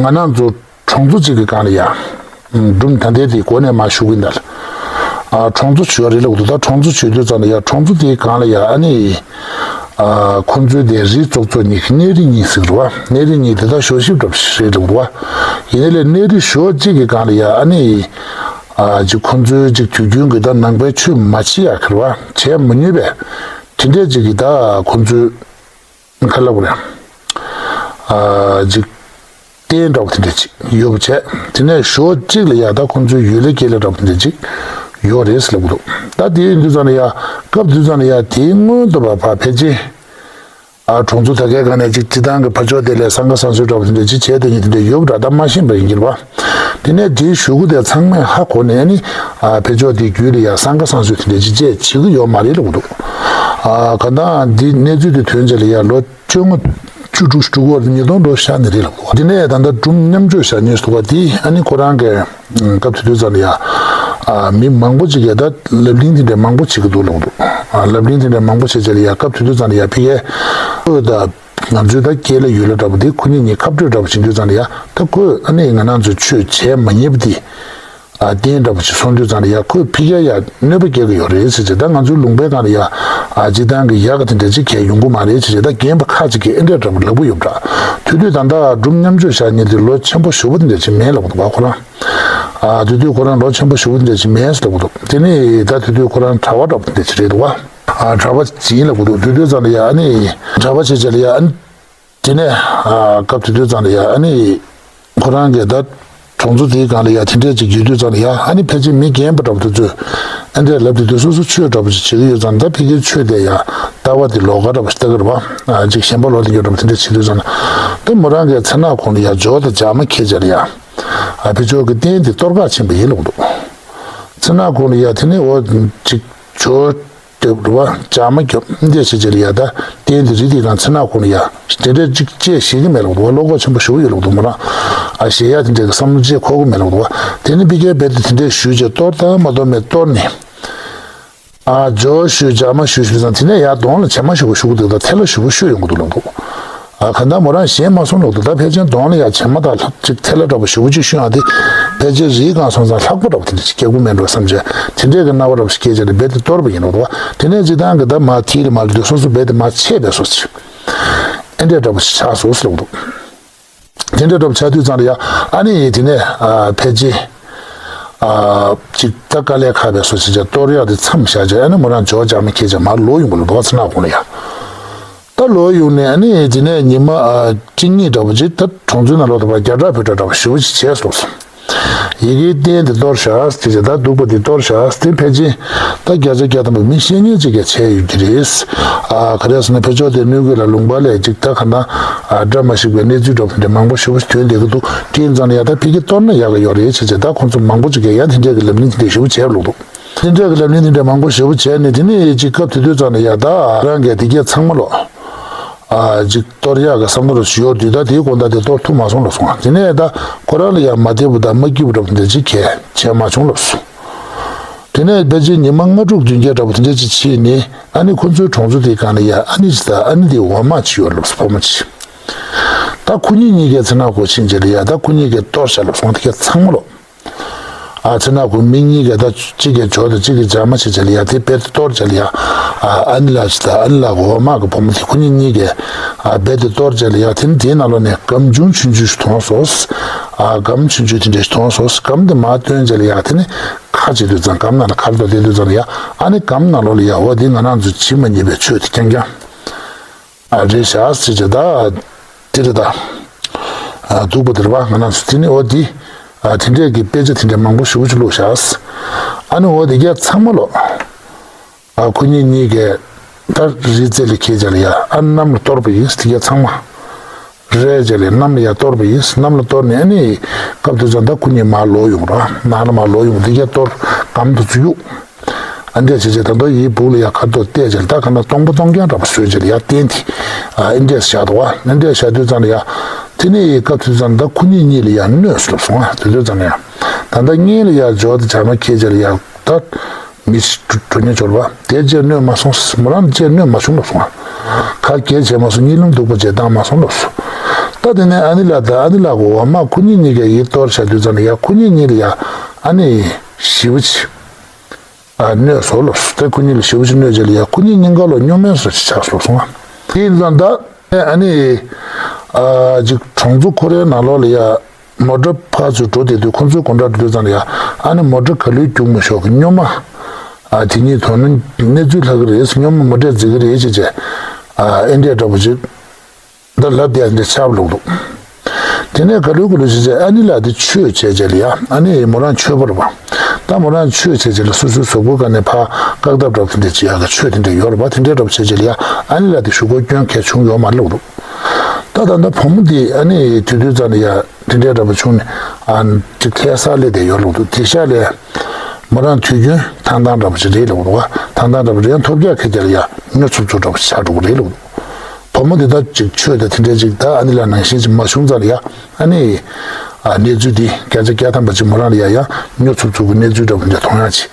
ང་རང་ཚོ་གྲོང་ཚོ་གཅིག་གི་སྒང་ལ་ཡ། སྒྲུང་ད་ལྟའི་དེ་གོ་ནས་མ་ཞུ་གི་འདུག་ལ། ཨ་གྲོང་ཚོ་བྱོས་རེད་ལབ་འདུག་ད་གྲོང་ཚོ་བྱོས་དུས་ཙང་ལ་ཡ་གྲོང་ཚོ་དེའི་སྒང་ལ་ཡ་ཨ་ནི། ཨ་ཁོ་ཚོའི་དེ་རིགས་ཚོགས་གཙོ་གཉིས་ཀྱི་གནས་རི་གཉིས་ཟེར་རེད་བ། གནས་རི་གཉིས་དེ་དག་ཞོ་ཞིབ་འདྲ་པོ་ཞིག་རེད་འདུག་བ། ཡིན་ནའི་ལས་གནས་རི་ཞོ་གཅིག་གི་སྒང་ལ་ཡ་ཨ་ནི། ཨ་ཅིག་ཁོ་ཚོའི་ཅིག་དུས་རྒྱུན་གྱི་ད་ནང་པའི་ཆོས་མ་བྱེད་ཡ་ཁེར་བ་བྱས་མ་མྱོང་བས། དེ་འདྲས་ཅིག་གི་ད་ཁོ་ཚོའི་ཁ་ལབ་རེད། ཨ་ཅིག་རྟེན་འདྲ་པོ་དེ་འདྲ་ཅིག་ཡོད་པ་བྱས། དེ་ནས་ཞོ་གཅིག་ལ་ཡ་ད་ཁོ་ཚོའི་ཡུལ་ལྷ་སྐྱེས་ལྷ་འདྲ་པོ་དེ་འདྲ་ཅིག་ཡོད་རེད་ཟེར་ལབ་གི་འདུག་ད་དེ་ཡིན་དུས་ཙང་ལ་ཡ་སྐབས་དུས་ཙང་ལ་ཡ་དེའི་སྔོན་དུ་བ་ཕ་ཕལ་ཆེར། ཨ་གྲོང་ཚོ་ད་གའི་སྒང་ནས་ཅིག་སྤྱི་བཏང་གི་ཕ་ཕྱོགས་དེ་ལས་སང་ག་སང་སོའི་འདྲ་པོ་དེ་འདྲ་ཅིག་བྱས་དེ་ཉིད་དེ་འདྲ་ཡོད་པ་འདྲ་ད་མ་ཤེས་པ་ཡིན་གྱི་རེད་བ། དེ་ནས་དེའི་གཞུག་གུ་དེ་ཚང་མས་ཧ་གོ་ནས་ནི། ཨ་ཕ་ཕྱོགས་དེ་རྒྱུད་ལ་ཡ་སང་ག་སང་སོའི་དེ་འདྲ་ཅིག་བྱས་བྱེད་ཀྱི་ཡོད་མ་རེད་ལབ་གི་འདུག་ཨ་ག་ད་འདི་གནས་ཚུལ་དེ་ཐོན་རྗེས་ལ་ཡ་ལོ་བཅོ་ལྔ་བཅུ་དྲུག་དྲུག་བར་དུ་ཉིས་སྟོང་ལོ་ཤར་ནས་རེད་ལབ་འདུག་དེ་ནས་ད་ལྟ་སྒྲུང་མཉམ་སྤྱོད་བྱ་མྱོང་ཟེར་བ་དེ་ཨ་ནི་ཁོ་རང་གི་སྐབས་དེ་དུས་ཙམ་ལ་ཡ། ཨ་མི་མང་པོ་ཅིག་གིས་ད་ལབ་གླེང་དེ་འདྲ་མང་པོ་བྱེད་ཀྱི་འདུག་ལབ་འདུག་ཨ་ལབ་གླེང་དེ་འདྲ་མང་པོ་བྱེད་ཅེས་ལ་ཡ་སྐབས་དེ་དུས་ཙམ་ལ་ཡ་ཕ་གིའི་ཨོ་ད་ང་ཚོའི་ད་སྐྱེས་ལ་ཡུལ་ལ་འདྲ་པོ་དེ་ཁོ་གཉིས་གཉིས་ཁ་སྤྲོད་འདྲ་པོ་བྱེད་དུས་ཙམ་ལ་ཡ་ད་ཁོས་ཨ་ནི་ང་རང་ཚོའི་ཆོས་བྱས་མ་མྱོང་བ་དེ། ཨ་རྟེན་འདྲ་པོ་ཅིག་སོང་དུས་ཙམ་ལ་ཡ་ཁོས་ཕ་གིར་ཡ་གནོད་པ་སྐྱེལ་གི་ཡོད་རེད་ཟེར་ཅིག་ད་ང་ཚོའི་ལུང་པའི་སྒང་ལ་ཡ་ཨ་སྤྱི་བཏང་གི་ཡག་གི་དེ་འདྲ་ཅིག་གས་ཡོང་གི་མ་རེད་ཟེར་ཅིག་ད་རྒན་པ་ཁ་ཅིག་གིས་ཨེ་འདྲ་འདྲ་པོ་ལབ་གི་ཡོད་པ་འདྲ། དེ་དུས་ད་ལྟ་སྒྲུང་མཉམ་སྤྱོད་བྱ་མྱོང་དེ་ལོ་ཆེན་པོ་ཞེ་པོ་དེ་འདྲ་ཅིག་མེད་ལབ་གི་འདུག་བ་ཁོ་རང་། ཨ་དེ་དུས་ཁོ་རང་ལོ་ཆེན་པོ་ཞེ་པོ་དེ་འདྲ་ཅིག་མེད་ཟེར་ལབ་གི་འདུག་དེ་ནས་ད་དེ་དུས་ཁོ་རང་གྲྭ་པ་འདྲ་པོ་དེ་འདྲ་ཅིག་རེད་འདུག་བ། ཨ་གྲྭ་པ་ཅིག་ཡིན་ལབ་གི་འདུག་དེ་དུས་ཙམ་ལ་ཡ་ཨ་ནི་གྲྭ་པ་བྱས་བྱས་ལ་ཡ་ཨ་ནི། དེ་ནས་ཨ་སྐབས་དེ་དུས་ཙམ་ལ་ཡ་ཨ་ནི་ཁོ་རང་གིས་ད་གྲོང་ཚོ་དེའི་སྒང་ལ་ཡ་དེ་འདྲས་ཅིག་ཡོད་དུས་ཙམ་ལ་ཡ་ཨ་ནི་ཕལ་ཆེར་མི་རྒན་པ་འདྲ་པོ་དེ་ཚོས་ཨ་འདྲས་ལབ་དེ་དུས་སོ་སོ་ཆོས་འདྲ་པོ་ཅིག་བྱེད་ཀྱི་ཡོད་ཙང་ད་ཕ་གིའི་ཆོས་དེ་ཡ་ལྟ་བ་དེ་ལོགས་ཀ་འདྲ་པོ་ཞིག་ལྟ་གི་རེད་བ། ཨ་ཅིག་གཞན་པ་ལོག་དེ་འགྱོ་འདྲ་པོ་དེ་འདྲས་བྱེད་དུས་ཙམ་ལ་ད་མོ་རང་གིས་མཚན་ནག་ཁོང་ལ་ཡ་ཇོ་དང་ཇག་མ་ཁྱེར་བྱས་ལ་ཡ་ཨ་ཕ་ཕྱོགས་ཀྱི་རྟེན་དེ་གཏོར་ག་ཕྱིན་པ་ཡིན་ལབ་འདུག་མཚན་ནག་ཁོང་ལ་ཡ་དེ་ནས་འོ་ཅིག་ཇོ། རྒྱབ་རེད་བ། ཇག་མ་རྒྱབ་འདི་བྱེད་ཅེས་ལ་ཡ་ད་རྟེན་འདི་རི་དེའི་སྒང་མཚན་ནག་ཁོང་ལ་ཡ་དེ་འདྲས་ཅིག་བཅས་ཤེས་ཀྱི་མེད་ལབ་འདུག་བ། བློ་ཁོག་ཆེན་པོ་ཞེ་པོ་ཡོད་ལབ་འདུག་མོ་རང་ཨ་ཞེ་ཡ་དེ་འདྲས་ཀྱི་བསམ་བློ་ཅིག་འཁོར་གྱི་མེད་ལབ་འདུག་བ། དེ་ནི་ཕ་གིར་རྦད་དེ་དེ་འདྲས་ཞུས་བྱས་གཏོར་དང་མ་གཏོར་མེད་གཏོར་ནས་ཨ་ཇོ་ཞུས་ཇག་མ་ཞུས་ཞུས་ཙང་དེ་ནས་ཡ་གདོང་ལ་བྱེ་མ་ཞེ་པོ་ཞུ་གི་འདུག་ད་ཐལ་བ་ཞེ་པོ་ཞུ་ཡོང་གི་འདུག་ལབ་འདུག་ཨ་ག་ད་མོ་རང་ཞེད་མ་སོང་ལབ་འདུག་ད་ཕལ་ཆེར་གདོང་ལ་ཡ་བྱེ་མ་དང་ལྷག་ཅིག་ཐལ་བ་འདྲ་པོ་ཞེ་པོ་ཅིག་ཤོད་ཡང་དེ་ཕལ་ཆེར་རིའི་སྒང་སོང་ཙང་ལྷག་པ་འདྲ་པོ་དེ་འདྲ་ཅིག་སྐྱེ་དགོས་མེད་འགྲོ་བསམ་བྱས་དེ་འདྲའི་གི་སྣང་བ་འདྲ་པོ་ཞིག་སྐྱེས་བྱས་ནས་རྦད་དེ་གཏོར་བ་ཡིན་ལབ་འདུག་བ། དེ་ནས་སྤྱིར་བཏང་གི་ད་མ་ཐིལ་མ་ལུས་དེ་སོ་སོ་རྦད་དེ་མ་ཆད་པའི་སོ་ཅིག་ཨེ་འདྲས་འདྲ་པོ་ཞིག་ཆགས་སོང་ལབ་འདུག་དེ་འདྲས་འདྲ་པོ་ཆགས་དུས་ཙང་ལ་ཡ་ཨ་ནི་དེ་ནས་ཨ་ཕལ་ཆེར་ཨ་ཅིག་ད་དཀའ་ལས་ཁག་པའི་སོ་ཅིག་བྱས་གཏོར་ཡག་དེ་མཚམས་བཞག་བྱས་ཨ་ནི་མོ་རང་ཇོ་ཇག་མ་ཁྱེར་བྱས་མར་ལོག་ཡོང་བ་ལབ་འདུག་བ། མཚན་ནག་ཁོང་ལ་ཡ། ད་ལོག་ཡོང་ནས་ཨ་ནི་དེ་ནས་ཉི་མ་ཨ་གཅིག་གཉིས་འདྲ་པོ་ཅིག་ད་གྲོང་ཚོའི་ནང་ལོགས་དུ་བ་རྒྱ་གྲགས་བོད་གྲགས་འདྲ་པོ་ཞེ་པོ་ཅིག་བྱས་སོང་། ཡི་གེའི་རྟེན་དེ་གཏོར་བཞག་དེ་བྱས་ད་འདུག་པ་དེ་གཏོར་བཞག་དེ་ཕལ་ཆེར་ད་བརྒྱ་ཆ་བརྒྱ་ཐམ་པ་མི་ཤེས་མཁན་ཅིག་གིས་བྱས་ཡོད་ཀྱི་རེད། ཨ་ག་རེ་ཟེར་ན་ཕར་ཕྱོགས་དེ་གནོད་ཀྱི་ལ་ལུང་པ་ལས་ཅིག་ད་ག་ན་ཨ་འདྲ་མ་ཞིག་པའི་གནས་ཚུལ་འདྲ་པོ་དེ་འདྲ་མང་པོ་ཞེ་པོ་ཞིག་ཐོན་བསྡད་ཀྱི་འདུག་དེ་ཡིན་ཙང་ཡ་ད་ཕ་གིར་གཏོར་ན་ཡག་གི་ཡོད་རེད་བྱས་བྱས་ད་ཁོང་ཚོ་མང་པོ་ཅིག་གིས་ཡ་དེ་འདྲས་ཀྱི་ལབ་གླེང་དེ་འདྲས་ཞེ་པོ་བྱས་ལོག་འདུག་དེ་འདྲས་ཀྱི་ལབ་གླེང་དེ་འདྲས་མང་པོ་ཞེ་པོ་བྱས་ནས་དེ་ནས་ཅིག་སྐབས་དེ་དུས་ཙམ་ལ་ཡ་ད་རང་གིས་དེ་གས་ཚང་མ་ལོ། ཨ་ཅིག་གཏོར་ཡག་གི་བསམ་བློ་རུ་ཞུ་ཡོད་དུས་ད་དེའི་དགོང་དག་དེ་གཏོར་ཐུབ་མ་སོང་ལབ་སོང་། དེ་ནས་ད་ཁོ་རང་ལ་ཡང་མ་བདེ་པོ་དང་མ་སྐྱིད་པོ་འདྲ་པོ་འདྲ་ཅིག་གས་བྱས་མ་བྱུང་ལབ་སོང་། དེ་ནས་ཕལ་ཆེར་ཉི་མ་ལྔ་དྲུག་བདུན་བརྒྱད་འདྲ་པོ་དེ་འདྲ་ཅིག་ཕྱིན་ནས་ཨ་ནི་ཁོ་ཚོའི་གྲོང་ཚོ་དེའི་སྒང་ལ་ཡ་ཨ་ནི་ཅིག་ད་ཨ་ནི་དེའི་འོག་མ་ཅིག་ཡོད་ལབ་སོང་བུ་མོ་ཅིག་ད་ཁོ་གཉིས་གཉིས་ཀས་ཚེ་ན་གོ་ཕྱིན་རྗེས་ལ་ཡ་ད་ཁོ་གཉིས་ཀས་གཏོར་བཞག་ལབ་སོང་། དེ་གས་ཚང་མ་ལོ། ཨ་ཚེ་ན་ཁོ་མི་གཉིས་ཀས་ད་གཅིག་གིས་ཇོ་དང་གཅིག་གིས་ཇག་མ་བྱས་བྱས་ལ་ཡ་དེ་རྦད་དེ་གཏོར་བྱས་ལ་ཡ། ཨ་ཨ་ནི་ལགས་ཅིག་ད་ཨ་ནི་ལགས་འོག་མ་གི་བུ་མོ་དེ་ཁོ་གཉིས་གཉིས་ཀས་ཨ་རྦད་དེ་གཏོར་བྱས་ལ་ཡ། དེ་ནི་དེའི་ནང་ལོགས་ནས་སྒམ་ཆུང་ཆུང་ཆུང་ཞིག་མཐོང་སོང་། ཨ་སྒམ་ཆུང་ཆུང་དེ་འདྲ་ཞིག་མཐོང་སོང་། སྒམ་དེ་མར་བཏོན་བྱས་ལ་ཡ་དེ་ནི་ཁ་བྱེད་དུས་ཙང་སྒམ་ནང་ལ་ཁ་ལོ་བསྡད་དུས་ཙང་ལ་ཡ་ཨ་ནི་སྒམ་ནང་ལོགས་ལ་ཡ་འོ་དེ་ང་རང་ཚོ་བྱེད་མ་མྱོང་བའི་ཆོས་དེ་རྐྱང་རྐྱང་། ཨ་རེད་བཞག་ཟེར་བྱས་ད། དེ་རེད་ད། ཨ་སྡུག་པོ་དེ་རེད་བ། ང་རང་ཚོ་དེ་ནི་འོ་དེ། ཨ་དེ་འདྲས་ཀྱི་དཔེ་ཆ་དེ་འདྲས་མང་པོ་ཞེ་པོ་ཅིག་བླུགས་བཞག་ཨ་ནི་འོ་དེ་གས་ཚང་མ་ལོ། ཨ་ཁོ་གཉིས་གཉིས་ཀས་ད་རི་རྩེ་ལ་འཁྱེར་བྱས་ལ་ཡ་ཨ་གནམ་ལ་གཏོར་བ་ཡིན་དེ་གས་ཚང་མ། རེད་བྱས་ལ་གནམ་ལ་ཡ་གཏོར་བ་ཡིན། གནམ་ལ་གཏོར་ནས་ཨ་ནི་སྐབས་དེ་ཙང་ད་ཁོ་གཉིས་མར་ལོག་ཡོང་ར་ནང་ལ་མར་ལོག་ཡོང་དེ་གས་གཏོར་སྒམ་དེ་ཚུར་གཡུག་ཨ་འདྲས་བྱས་བྱས་ད་དུང་ཡིན་སྦུག་ལ་ཡ་ཁ་དོག་བལྟས་བྱས་ད་ག་ན་སྟོང་པ་སྟོང་རྐྱང་འདྲ་པོ་བཟོས་བྱས་ལ་ཡ་བསྟན་དེ་ཨ་འདྲས་བཞག་འདུག་བ། ཨ་འདྲས་བཞག་དུས་ཙང་ལ་ཡ་དེ་ནས་སྐབས་དེ་ཙང་ད་ཁོ་གཉིས་གཉིས་ལ་ཡ་གནོད་སོང་ཟེར་ལབ་སོང་ཨ། དེ་དུས་ཙང་ལ་ཡ་ ད་ལྟ་གཉེན་ལ་ཡར་འབྱོར་ཏེ་བྱ་མ་ཁྱེད་ཅག་ལ་ཡར་ད་མི་འགྲོ་ཉེ་འབྱོར་བ་དེ་རྗེས་གནོད་མ་སོང་། མོ་རང་རྗེས་གནོད་མ་བྱུང་ལབ་སོང་ང་། ཁ་གྱེས་བྱས་མ་སོང་། གཉིད་ལམ་སྡུག་པ་བྱས་བཏང་མ་སོང་ལབ་སོང་། ད་དེ་ནས་ཨ་ནི་ལགས་ད་ཨ་ནི་ལགས་གོ་བ་མ་ཁོ་གཉིས་གཉིས་ཀ་ཡིད་གཏོར་བྱ་དུས་ཙམ་ལ་ཡ་ཁོ་གཉིས་གཉིས་ལ་ཡ་ཨ་ནི་ཞེ་པོ་ཅིག་ཨ་གནོད་སོང་ལབ་སོང་། ད་ཁོ་གཉིས་ལ་ཞེ་པོ་ཅིག་གནོད་བྱས་ལ་ཡ་ཁོ་གཉིས་གཉིས་ཀ་ལོ་སྨྱོ་མེད་སོ་ཅིག་ཆགས་སོང་ང་། དེ་ཡིན་ཙང་ད་ཨ་ནི་ཨ་ཅིག་གྲོང་ཚོ་ཁོ་རའི་ནང་ལོགས་ལ་ཡ། མོ་ཊ་ཕར་ཚུར་འགྲོ་བསྡད་དུས་ཁོ་ཚོའི་སྒོ་འགྲམ་འགྲོ་དུས་ཙམ་ལ་ཡ་ཨ་ནི་མོ་ཊ་ག་ལུས་རྒྱུག་མི་ཤོག་གི་སྨྱོན་མ། ཨ་དེ་གཉིས་དོན་ནི་གནས་ཚུལ་ལྷག་གི་རེད། སྨྱོན་མ་མོ་ཊས་འཛིང་གི་རེད་ཅེས་བྱས། ཨ་ཨེ་འདྲས་འདྲ་པོ་ཅིག་ད་ལབ་བསྡད་འདྲ་ཆགས་ལུགས་འདུག་དེ་ནས་ག་ལུས་ག་ལུས་བྱས་བྱས་ཨ་ནི་ལགས་དེ་ཆོས་བྱས་བྱས་ལ་ཡ་ཨ་ནི་མོ་རང་ཆོས་པ་རེད་པ། ད་མོ་རང་ཆོས་བྱས་བྱས་ལ་སོ་སོའི་གཟུགས་པོ་སྒང་ནས་ཕར་བཀག་ཐབས་འདྲ་པོ་དེ་འདྲས་ཅིག་ཡ་ག་ཆོས་དེ་འདྲས་ཡོད་རེད་པ། དེ་འདྲས་འདྲ་པོ་བྱས་བྱས་ལ་ཡ་ཨ་ནི་ལགས་དེ་གཞུག་གུ་སྐྱོན་གལ་བྱུང་ཡོད་མ་རེད་ལུགས་འདུག་ད་ད་ལྟ་བུ་མོ་དེ་ཨ་ནི་དེ་དུས་ཙམ་ལ་ཡ། དེ་འདྲའི་འདྲ་པོ་བྱུང་ནས་ཨ་ཅིག་ལྷ་སར་སླེབས་བསྡད་ཡོད་ལུགས་འདུག་དེ་ཤག་ལས་མོ་རང་དུས་རྒྱུན་ཐང་ཐང་འདྲ་པོ་ཅིག་རེད་ལབ་འདུག་ག་ཐང་ཐང་འདྲ་པོ་རེད། ཡང་ཐོབ་རྒྱག་ཁེ་རྒྱག་ལ་ཡ་སྨྱོ་ཚུབ་ཚུབ་འདྲ་པོ་ཅིག་ཆགས་འགྲོ་གི་རེད་ལབ་འདུག་བུ་མོ་དེ་དག་ཅིག་ཆོས་དང་དེ་འདྲའི་ཅིག་ད་ཨ་ནི་ལ་ནང་བཞིན་ཅིག་མ་བྱུང་ཙང་ལ་ཡ་ཨ་ནི་ཨ་གནས་ཚུལ་འདི་བརྒྱ་ཆ་བརྒྱ་ཐམ་པ་ཅིག་མོ་རང་ལ་ཡ་ཡ་སྨྱོ་ཚུབ་ཚུབ་ཀྱི་གནས་ཚུལ་འདྲ་པོ་འདྲ་མཐོང་ཡག་ཅིག་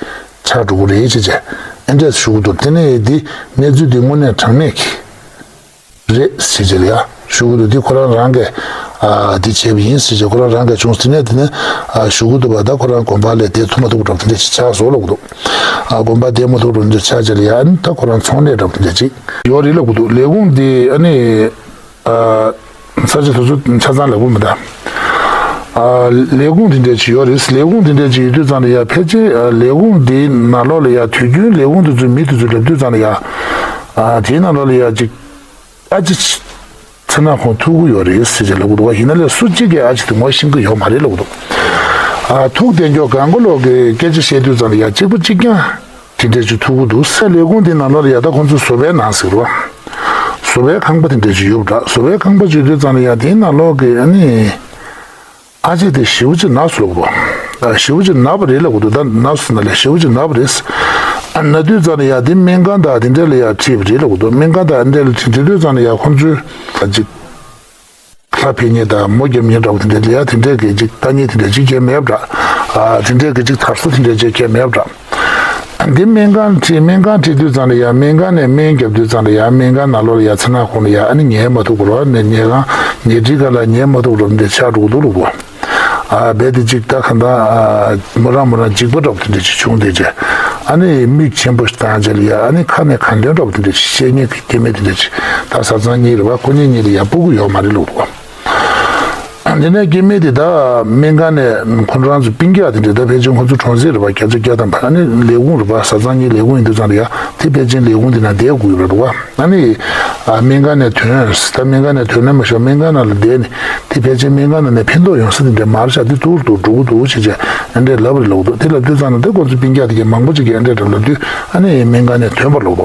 ཆགས་འགྲོ་གི་རེད་ཅེས་བྱས་ཨེ་འདྲས་ཞུ་གི་འདུག་དེ་ནས་འདི་གནས་ཚུལ་འདི་དངོས་གནས་དྲང་གནས་ཀྱི། རེད་ཟེར་གྱི་ལ་ཡ་ཞུ་གི་འདུག་འདི་ཁོ་རང་རང་གིས་ཨ་འདི་བྱས་པ་ཡིན་ཟེར་གྱི་ཁོ་རང་རང་གིས་བྱུང་། དེ་ནས་དེ་ནས་ཨ་ཞུ་གི་འདུག་པ། ད་ཁོ་རང་དགོན་པ་ལ་བསྡད་ཐུབ་མ་ཐུབ་འདྲ་པོ་དེ་འདྲ་ཞིག་ཆགས་སོང་ལབ་གི་འདུག་ཨ་དགོན་པ་བསྡད་མ་ཐུབ་འདྲ་པོ་འདི་ཆགས་ཀྱི་ལ་ཡ་ཨ་ནི་ད་ཁོ་རང་ཚོང་ལས་འདྲ་པོ་དེ་འདྲ་ཅིག་ཡོད་རེད་ལབ་གི་འདུག་ལས་ཁུངས་འདི་ཨ་ནི་ཨ་ས་ཆ་དེ་ཚོ་ཆ་ཚང་ལབ་གི་མི་འདུག་ཨ་ལས་ཁུངས་དེ་འདྲ་ཅིག་ཡོད་རེད། ལས་ཁུངས་དེ་འདྲ་ཅིག་ཡོད་དུས་ཙང་ལ་ཡ་ཕལ་ཆེར་ཨ་ལས་ཁུངས་འདིའི་ནང་ལོགས་ལ་ཡ་དུས་རྒྱུན་ལས་ཁུངས་དེ་ཚོའི་མི་དེ་ཚོ་ལབ་དུས་ཙང་ལ་ཡ་ཨ་དེའི་ནང་ལོགས་ལ་ཡ་ཅིག་ཨ་ཅེ་ཚེ་ན་ཁོང་ཐུག་གི་ཡོད་རེད་ཟེར་བྱས་ལབ་གི་འདུག་བ། ཡིན་ན་ལས་སུ་གཅིག་གིས་ཨ་ཅེ་དེ་ངོ་ཤེས་ཀྱི་ཡོད་མ་རེད་ལབ་གི་འདུག་ཨ་ཐུག་བསྡད་མགྱོགས་གང་ག་ལོག་གི་སྐད་ཆ་བཤད་དུས་ཙམ་ལ་ཡ་གཅིག་པ་གཅིག་རྐྱང་དེ་འདྲས་ཅིག་ཐུག་གི་འདུག་ཟེར། ལས་ཁུངས་དེ་ནང་ལོགས་ལ་ཡ་ད་ཁོང་ཚོ་བཟོ་པའི་ནང་ཟེར་བ། བཟོ་པའི་ཁང་པ་དེ་འདྲས་ཅིག་ཡོད་པ་འདྲ། བཟོ་པའི་ཁང་པ་ཅིག་ཡོད་དུས་ཙམ་ལ་ཡ་དེའི་ནང་ལོགས་གི་ཨ་ནི། ཨ་ཅེ་དེ་ཞེ་པོ་ཅིག་ན་སོང་ལབ་གོ། ཨ་ཞེ་པོ་ཅིག་ན་བ་རེད་ལབ་གོ་འདུག་ད་ན་སོང་ན་ལས་ཞེ་པོ་ཅིག་ན་བ་རེད། ཨ་ན་དུས་ཙམ་ལ་ཡ་དེ་སྨན་ཁང་དང་དེ་འདྲ་ལ་ཡ་ཁྲིད་པ་རེད་ལབ་གོ་འདུག་སྨན་ཁང་དང་དེ་འདྲ་ལ་ཁྲིད་དེ་དུས་ཙམ་ལ་ཡ་ཁོང་ཚོའི་ཨ་ཅིག་ལྷ་ཕེབས་མཁན་དང་མོ་རྒྱབ་མཁན་འདྲ་བོ་དེ་འདྲ་ལ་ཡ་དེ་འདྲ་གི་ཅིག་ལྟ་མཁན་དེ་འདྲ་ཅིག་གང་མེད་པ་འདྲ། ཨ་དེ་འདྲ་གི་ཅིག་དར་སྲོལ་དེ་འདྲ་ཅིག་གང་མེད་པ་འདྲ། འདི་སྨན་ཁང་ཁྲིད་སྨན་ཁང་ཁྲིད་དུས་ཙམ་ལ་ཡ་སྨན་ཁང་ནས་སྨན་བརྒྱབ་དུས་ཙམ་ལ་ཡ་སྨན་ཁང་ནང་ལོགས་ལ་ཡ་ཚེ་ན་ཁོང་ལ་ཡ་ཨ་ནི་ཉལ་མ་ཐུབ་པར་ནས་ཉལ་ཁང་ཉལ་ཁྲིའི་སྒང་ལ་ཉལ་མ་ཐུབ་པར་འདི་ཆགས་འགྲོ་གི་འདུག་ལབ་གོ། ཨ་རྦད་དེ་ཅིག་ད་གང་ལྟར་ཨ་མོ་རང་མོ་རང་འཇིགས་པ་འདྲ་པོ་དེ་འདྲ་ཅིག་བྱུང་བསྡད་རྗེས་ཨ་ནི་མིག་ཆེན་པོ་ཞིག་བཏང་རྗེས་ལ་ཡ་ཨ་ནི་ཁ་ནས་གང་ཐོན་འདྲ་པོ་དེ་འདྲ་ཅིག་བཤད་མཁན་གྱི་སྐྱེ་དམན་དེ་འདྲ་ཅིག་ད་བཟའ་ཚང་གཉིས་རེད་པ། ཁོ་གཉིས་གཉིས་ལ་ཡ་སྤུ་གུ་ཡོད་མ་རེད་ལབ་གོ། དེ་ནས་སྐྱེ་དམན་དེ་དག་སྨན་ཁང་ནས་ཁོང་རང་ཚོ་སྤུན་ཀྱག་དེ་འདྲས་ད་ཕལ་ཆེར་ཁོང་ཚོ་གྲོང་གསེབ་རེད་པ། བརྒྱ་ཆ་བརྒྱ་ཐམ་པ་ཨ་ནི་ལས་ཁུངས་རེད་པ། བཟའ་ཚང་གཉིས་ལས་ཁུངས་ཡིན་དུས་ཙང་ལ་ཡ་དེ་ཕལ་ཆེར་ལས་ཁུངས་དེ་ནང་བསྡད་དགོས་ཡོད་རེད་པ། ཨ་ནི་ཨ་སྨན་ཁང་ནས་ཐོན་ད་སྨན་ཁང་ནས་ཐོན་ན་མ་ཤོག་སྨན་ཁང་ནང་ལ་བསྡད་ནས་དེ་ཕལ་ཆེར་སྨན་ཁང་ནང་ནས་ཕན་ཐོགས་ཡོང་ས་དེ་འདྲས་མ་རེད་ཤག་དེ་དུར་དུ་འགྲོ་གི་འདུག་ཅེས་བྱས་ཨ་འདྲས་ལབ་རེད་ལབ་འདུག་དེ་ལབ་དུས་ཙང་ལ་དེ་ཁོང་ཚོ་སྤུན་ཀྱག་དེ་གས་མང་པོ་ཅིག་གིས་ཨ་འདྲས་འདྲ་ལབ་དུས་ཨ་ནི་སྨན་ཁང་ནས་ཐོན་པ་ལབ་འདུག་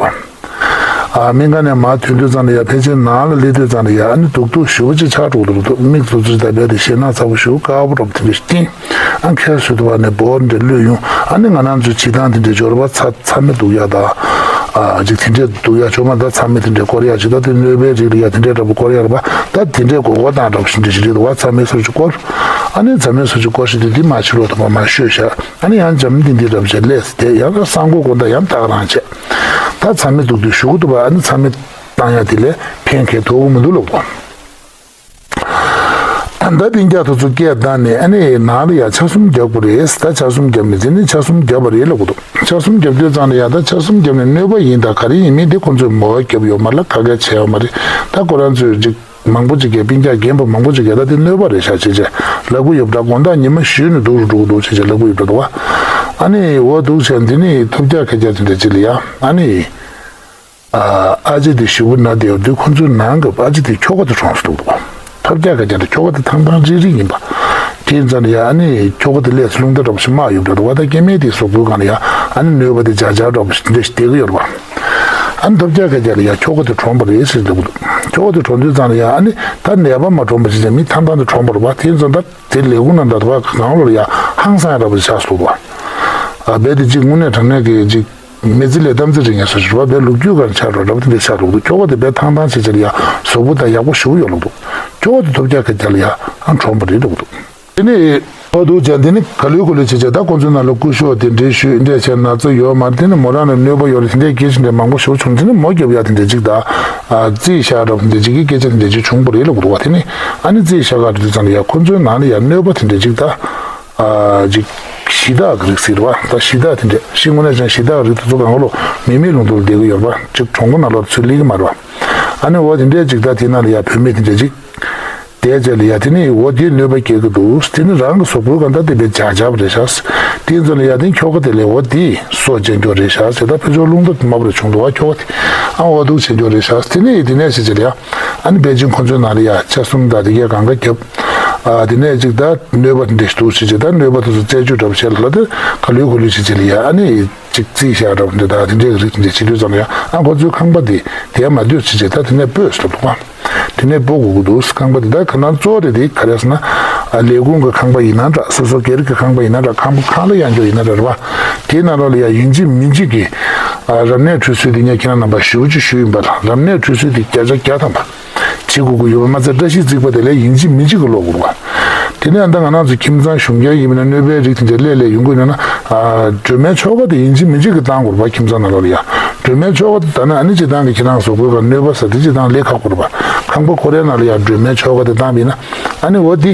ཨ་སྨན་ཁང་ནས་མར་ཐོན་དུས་ཙམ་ལ་ཡ་ཕལ་ཆེར་ནང་ལ་སླེབས་དུས་ཙམ་ལ་ཡ་ཨ་ནི་སྡུག་སྡུག་ཞེ་པོ་ཅིག་ཆགས་འགྲོ་གི་འདུག་མིག་ཙུ་ཙུ་ད་རྦད་དེ་ཞེད་སྣང་ཚ་པོ་ཞེ་པོ་དཀར་པོ་འདྲ་པོ་དེ་འདྲ་ཞིག་བསྟན། ཨ་ཁྱེད་སུ་དུ་བ་ནས་བོར་འདྲ་གློད་ཡོང་། ཨ་ནི་ང་རང་ཚོའི་བྱེད་སྟངས་དེ་འདྲ་འབྱོར་བ་ཚ་ཚ་མེ་འདུག་ཡ་ད། ཨ་ཅིག་དེ་འདྲས་འདུག་ཡ་ཆོག་མ་ད་ཚ་མེ་དེ་འདྲས་སྐོར་ཡ་ཅིག་ད་དེ་གནོད་པའི་རིགས་ལ་ཡ་དེ་འདྲས་འདྲ་པོ་སྐོར་ཡ་རེད་པ། ད་དེ་འདྲས་མགོ་སྐོར་བཏང་འདྲ་པོ་ཞིག་འདྲ་ཞིག་རེད་འདུག་བ། ཚ་མེ་སོར་ཅིག་སྐོར། ཨ་ནི་ཚ་མེ་སོར་ཅིག་སྐོར་ཞིག་དེ་འདི་མ་ཕྱི་ལོགས་དུ་མ་མ་ཤོད་ཤག་ཨ་ནི་ཡང་འཇམ་ཏིང་ཏིང་འདྲ་པོ་ཅིག་ལས་སུ་དེ་ཡང་ལ་སང་སྒོ་དགོང་དག་ཡང་ཏག་རང་བྱས། ད་ཚ་མེ་འདུག་དུས་ཞུ་གི་འདུག་པ། ཨ་ནི་ཚ་མེ་བཏང་ཡ་དེ་ལས་ཕན་ཁེ་ཐོགས་གི་མི་འདུག་ལབ་དགོས། ད་སྤུན་ཀྱག་དེ་ཚོ་སྐད་བཏང་ནས་ཨ་ནི་ནང་ལ་ཡ་ཆ་གསུམ་རྒྱག་དགོས་རེད། ད་ཆ་གསུམ་རྒྱབ་ནས་དེ་ནི་ཆ་གསུམ་རྒྱབ་པ་རེད་ལབ་གི་འདུག་ཆ་གསུམ་རྒྱབ་དུས་ཙང་ལ་ཡ་ད་ཆ་གསུམ་རྒྱབ་ནས་གནོད་པ་ཡིན་ད་ག་རེ་ཡིན་མིན་དེ་ཁོང་ཚོས་མོ་བ་རྒྱབ་ཡོད་མ་རེད། ག་གེ་བྱས་ཡོད་མ་རེད། ད་ཁོ་རང་ཚོས་ཅིག་མང་པོ་ཅིག་གིས་སྤུན་ཀྱག་རྒན་པ་མང་པོ་ཅིག་གིས་ད་དེ་གནོད་པ་རེད་ཤག་བྱས་བྱས་ལབ་གི་ཡོད་པ་འདྲ། དགོང་དག་ཉི་མ་གཞོན་ནས་སྡུག་རུ་འགྲོ་གི་འདུག་བྱས་བྱས་ལབ་གི་ཡོད་པ་འདྲ་འདུག་བ། ཨ་ནི་འོ་འདུག་བྱས་འདི་ནི་ཐོབ་རྒྱག་ཁ་རྒྱག་དེ་འདྲ་ཅིག་ལ་ཡ་ཨ་ནི། ཨ་ཅེ་དེ་ཞེ་པོ་ན་བསྡད་ཡོད་དུས་ཁོ་ཚོའི་ནང་གི་ཨ་ཅེ་དེ་ཁྱོ་ག་དེ་གྲོངས་སོང་འདུག་ཐོབ་རྒྱག་ཁ་རྒྱག་དེ་ཁྱོ་ག་དེ་ཐང་ཐང་རིག་རིག་ཡིན་པ། དེ་ཡིན་ཙང་ལ་ཡ་ཨ་ནི་ཁྱོ་ག་དེ་ལས་སུ་རླུང་རྟ་འདྲ་པོ་ཞིག་མར་ཡོད་པ་འདྲ་འདུག་བ། ད་སྐྱེ་དམན་དེའི་གཟུགས་པོའི་སྒང་ལ་ཡ་ཨ་ནི་གནོད་པ་དེ་འཇག་འཇག་འདྲ་པོ་ཞིག་འདྲ་ཞིག་བསྡད་ཀྱི་ཡོད་རེད་པ། ཨ་ནི་ཐོབ་རྒྱག་ཁ་རྒྱག་ལ་ཡ་ཁྱོ་ག་དེ་གྲོངས་པ་རེད་ཟེར་འདུག་ཁྱོ་ག་དེ་གྲོངས་དུས་ཙང་ལ་ཡ་ཨ་ནི་ད་ནད་པ་མ་གྲོངས་པ་ཞིག་ཅང་མི་ཐང་ཐང་དུ་གྲོངས་པ་རེད་པ། དེ་ཡིན་ཙང་ད་དེ་ལས་ཁུངས་ནང་ད་དུ་བ་གང་ལོར་ཡ་ཧང་སང་ཡ་འདྲ་པོ་ཞིག་ཆགས་སོང་འདུག་བ། ཨ་རྦད་དེ་གཅིག་དངོས་གནས་དྲང་གནས་ཀྱི་གཅིག་མི་ཚེ་ལས་གཏམ་ཚེ་རིང་ཡང་སོ་ཞིག་རུ་བ་བའི་ལོ་རྒྱུས་སྒང་ཆགས་འགྲོ་འདྲ་པོ་དེ་འདྲ་ཆགས་འདུག་ཁྱོ་ག་དེ་བས་ཐང་ཐང་བྱེད་ཆེད་ལ་ཡ་གཟུགས་པོ་དང་ཡག་པོ་ཞེ་པོ་ཡོད་ལུགས་འདུག་ཁྱོ་ག་དེ་ཐོབ་རྒྱག་ཁ་རྒྱག་ལ་ཡ་ཨ་གྲོངས་པ་རེད་ལུགས་འདུག་དེ་ནས་ ཨོ་འདུག་ཅན་དེ་ནི་ག་ལུས་ག་ལུས་བྱེད་བྱེད་ད་ཁོ་ཚོའི་ནང་ལ་སྐུ་ཞབས་དེ་འདྲའི་ཞུས་འདྲས་བྱས་ན་ཚ་ཡོད་མ་རེད། དེ་ནི་མོ་རང་ལ་གནོད་པ་ཡོད་རེད། དེ་འདྲའི་སྐད་ཆ་འདྲ་མང་པོ་ཞུ་བྱུང་། དེ་ནི་མོ་རྒྱབ་ཡ་དེ་འདྲ་ཅིག་ད་རྩིས་བཞག་འདྲ་དེ་འདྲ་ཅིག་གི་སྐད་ཆ་དེ་འདྲ་ཅིག་བྱུང་པ་རེད་ལབ་འདུག་བ། དེ་ནི་ཨ་ནི་རྩིས་བཞག་ག་དུས་ཙམ་ལ་ཡ་ཁོ་ཚོའི་ནང་ལ་ཡ་གནོད་པ་དེ་འདྲ་ཅིག་ད་ཅིག་གཞི་བདག་གི་རིགས་ཟེར་བ་ད་གཞི་བདག་དེ་འདྲ་ཤི་དངོས་གནས་ཀྱང་གཞི་བདག་རིགས་དེ་ཚོ་གང་ལོ་མི་མེད་ལུང་དུ་བསྡད་གི་ཡོད་པ་ཅིག་གྲོང་པ་ནང་ལོགས་ཚུར་སླེབས་གི་མ་རེད་བ། ཨ་ནི་འོ་དེ་འདྲས་ཅིག་ད་དེ་ནང་ལ་ཡ་བུད་མེད་དེ་འདྲས་ཅིག་དེ་རྗེས་ལ་ཡ་དེ་ནི་འོ་དེ་གནོད་པ་སྐྱེལ་གི་འདུག་དེ་ནི་རང་གི་གཟུགས་པོའི་གང་ད་དེ་བས་འཇག་འཇག་པ་རེད་ཤག་དེ་ཚོ་ལ་ཡ་དེ་ཁྱོ་ག་དེ་ལས་འོ་དེ་སོ་བཅད་འགྱོ་རེད་ཤག་ཟེར། ད་ཕེ་ཆོ་རླུང་རྟ་དེ་མ་པ་རེ་བྱུང་འདུག་བ། ཁྱོ་ག་དེ་ཨ་འོ་འདུག་བྱེད་འགྱོ་རེད་ཤག་དེ་ནི་དེ་ནས་ཞེས་བྱེད་ལ་ཡ་ཨ་ནི་པེ་ཅིང་ཁོ་ཚོའི་ནང་ལ་ཡ་ཆ་གསུམ་ད་དེ་གས་གང་ག་རྒྱབ། ཨ་དེ་ནས་ཅིག་ད་གནོད་པ་དེ་འདྲས་འདུག་ཞེས་བྱེད། ད་གནོད་པ་དེ་ཚོ་རྩད་གཅོད་འདྲ་པོ་བྱེད་ལ་ལ་དེ་ག་ལུས་ག་ལུས་ཞེས་བྱེད་ལ་ཡ་ཨ་ནི། ཅིག་རྩིས་བཞག་འདྲ་པོ་འདི་དག་དེ་འདྲའི་རིགས་དེ་འདྲ་བྱེད་དུས་ཙམ་ལ་ཡང་ཨ་ཁོ་ཚོའི་ཁང་པ་དེ་དེ་མ་སྡོད་ཅི་བྱེད་ད་དེ་ནས་སྤོས་ཟེར་འདུག་ག་དེ་ནས་སྤོ་དགོས་ཀྱི་འདུག་ཁང་པ་དེ་དག་ག་ནང་གཙོ་བོ་རེད་དེ་ག་རེ་ཟེར་ན། ཨ་ལས་ཁུངས་ཀྱི་ཁང་པ་ཡིན་ན་འདྲ་སོ་སོ་སྒེར་གྱི་ཁང་པ་ཡིན་ན་འདྲ་ཁང་པ་ཁང་གླ་ཡང་འཇོག་ཡིན་ན་འདྲ་རེད་པ། དེའི་ནང་ལོགས་ལ་ཡང་ཡིན་གཅིག་མིན་གཅིག་གི་ཨ་རབ་གནས་ཁྲུས་གསོལ་དེ་ངས་ཁྱེད་རང་རྣམ་པ་ཞུ་ཅིག་ཞུ་ཡིན་པ་ལ་རབ་གནས་ཁྲུས་གསོལ་དེ་བརྒྱ་ཆ་བརྒྱ་ཐམ་པ། བྱེད་དགོས་ཀྱི་ཡོད་པ་མ་ཚད་བཀྲ་ཤིས་བརྩེགས་པ་དེ་ལས་ཡིན་གཅིག་མིན་གཅིག་གི་ལོག་དགོས་པ། དེ་ནས་ད་ང་རང་ཚོ་ཁྱིམ་ཚང་གཞུང་རྒྱལ་ཡིན་མིན་ན་གནོད་པའི་རིགས་དེ་འདྲ་ལས་ལས་ཡོང་གི་ཡོད་ན་ཨ་སྒྲོལ་མའི་ཆོ་ག་དེ་ཡིན་གཅིག་མིན་གཅིག་གི་བཏང་དགོས་པ། ཁྱིམ་ཚང་ནང་ལོགས་ལ་ཡ་སྒྲོལ་མའི་ཆོ་ག་དེ་ད་ནི་ཨ་ནི་སྤྱིར་བཏང་གི་ཁྱེད་རང་གཟུགས་པོའི་ཁར་གནོད་པ་ཟ་དེ་སྤྱིར་བཏང་ལས་ཁག་པོ་རེད་པ། ཁང་པ་ཁོ་རའི་ནང་ལ་ཡ་སྒྲོལ་མའི་ཆོ་ག་དེ་བཏང་བ་ཡིན་ན་ཨ་ནི་འོ་དེ་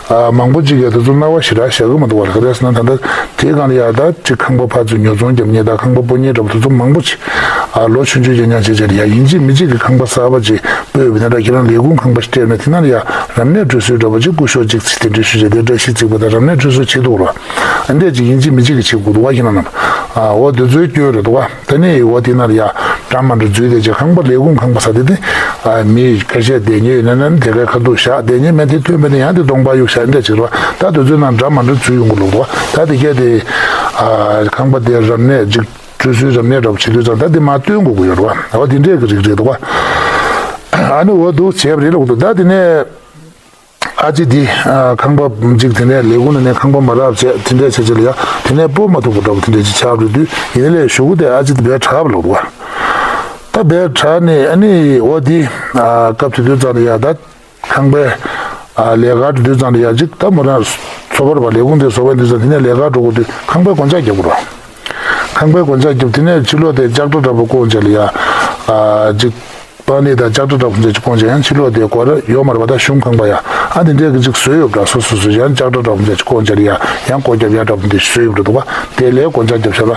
ཨ་མང་པོ་ཅིག་གིས་དེ་ཚོ་སྣང་བ་ཞེ་དྲག་བཞག་གི་མི་འདུག་བ། ག་རེ་ཟེར་ན་ད་ལྟ་དེའི་སྒང་ལ་ཡ་ད་ཅིག་ཁང་པ་ཕར་ཚུར་ཉོ་ཚོང་རྒྱབ་མཁན་དང་ཁང་པ་སྤོ་མཁན་འདྲ་པོ་དེ་ཚོ་མང་པོ་ཅིག་ཨ་ལོ་ཆུང་ཆུང་ཡོད་མཁན་བྱས་བྱས་ལ་ཡ་ཡིན་གཅིག་མིན་གཅིག་གི་ཁང་པ་གསར་པ་ཅིག་སྤོས་པ་ཡིན་ན་འདྲ། ཁྱེད་རང་ལས་ཁུངས་ཁང་པ་ཞིག་སྤྲད་ན་དེ་ནང་ལ་ཡ་རབ་གནས་ཁྲུས་གསོལ་འདྲ་པོ་ཅིག་སྐུ་ཞབས་ཅིག་ཚིག་དེ་འདྲ་ཞུ་བྱས་དེ་བཀྲ་ཤིས་བརྩེགས་པ་དང་རབ་གནས་ཁྲུས་གསོལ་བྱེད་འདུག་ར། ཨ་འདྲས་ཅིག་ཡིན་གཅིག་མིན་གཅིག་གི་བྱེད་དགོས་འདུག་བ། ཁྱེད་རང་རྣམས་ཨ་འོ་དེ་ཚོའི་སྐྱོན་རེད་འདུག་བ། ད་ནི་འོ་དེ་ནང་ལ་ཡ་འདྲ་མ་འདྲ་འཛུལ་བསྡད་ཅིག་ཁང་པ་ལས་ཁུངས་ཁང་པ་ཟེར་དེ་དེ་ཨ་མི་ཁ་ཤས་བསྡད་མཁན་ཡོད་ན་ན་དེ་གའི་ཁ་ཐུག་བཞག་བསྡད་མཁན་མེད་དེ་ཐོན་པ་ནི་ཡང་དེ་སྟོང་པ་གཡུག་བཞག་འདྲས་ཅིག་རེད་བ། ད་དེ་ཚོའི་ནང་འདྲ་མ་འདྲ་འཛུལ་ཡོང་གི་འདུག་བ། ད་དེ་གས་དེ་ཨ་ཁང་པ་དེ་རབ་གནས་ཅིག་ཁྲུས་གསོལ་རབ་གནས་འདྲ་པོ་བྱེད་དུས་ཙང་ད་འདི་མར་སྟོན་དགོས་ཀྱི་ཡོད་རེད་བ། འོ་འདི་འདྲས་ཀྱི་རིགས་རེད་འདུག་བ། ཨ་ནི་འོ་འདུག་བྱས་པ་རེད་ལབ་འདུག་ད་དེ་ནས་ཨ་ཅེ་འདི་ཨ་ཁང་པ་ཅིག་དེ་ནས་ལས་ཁུངས་ནས་ཁང་པ་མ་རག་བྱས་དེ་འདྲས་བྱས་བྱས་ལ་ཡ་དེ་ནས་སྤོ་མ་ཐུབ་པ་འདྲ་པོ་དེ་འདྲས་ཅིག་ཆགས་འགྲོ་དུས་ཡིན་ནའི་གཞུག་གུ་དེ་ཨ་ཅེ་འདི་བས་དྲག་པ་ལབ་འདུག་བ། ད་བས་དྲག་ནས་ཨ་ནི་འོ་འདི་ཨ་སྐབས་དེ་དུས་ཙང་ལ་ཡ་ད། ཁང་པའི་ཨ་ལས་ཀ་འགྲོ་དུས་ཙང་ལ་ཡ་ཅིག་ད་མོ་རང་ཚོགས་པ་རེད་པ། ལས་ཁུངས་དེ་ཚོགས་པ་འདུས་ཙང་དེ་ནས་ལས་ཀ་འགྲོ་དགོས་དུས་ཁང་པའི་སྒོ་ལྕགས་རྒྱབ་དགོས་རེད། ཁང་པའི་སྒོ་ལྕགས་རྒྱབ་དེ་ནས་ཕྱི་ལོགས་དེ་ལྕགས་དྲ་འདྲ་པོ་བསྐོང་བྱས་ལ་ཡ་ཨ་ཅིག་པ་ནི་ད་ལྕགས་དྲ་འདྲ་པོ་འདྲ་ཅིག་བསྐོང་བྱས་ཡང་ཕྱི་ལོགས་དེ་སྒོ་ར་ཡོད་མ་རེད་པ། ད་གཞུང་ཁང་པ་ཡ་ཨ་དེ་འདྲས་ཀྱི་ཅིག་བཟོས་ཡོད་པ་འདྲ། སོ་སོ་སོ་ཡང་ལྕགས་དྲ་འདྲ་པོ་འདྲ་ཅིག་བསྐོང་བྱས་ལ་ཡ་ཡང་སྒོ་རྒྱབ་ཡ་འདྲ་པོ་འདྲ་བཟོས་ཡོད་པ་འདྲ་འདུག་པ། དེ་ལས་སྒོ་ལྕགས་རྒྱབ་བྱས་ལ་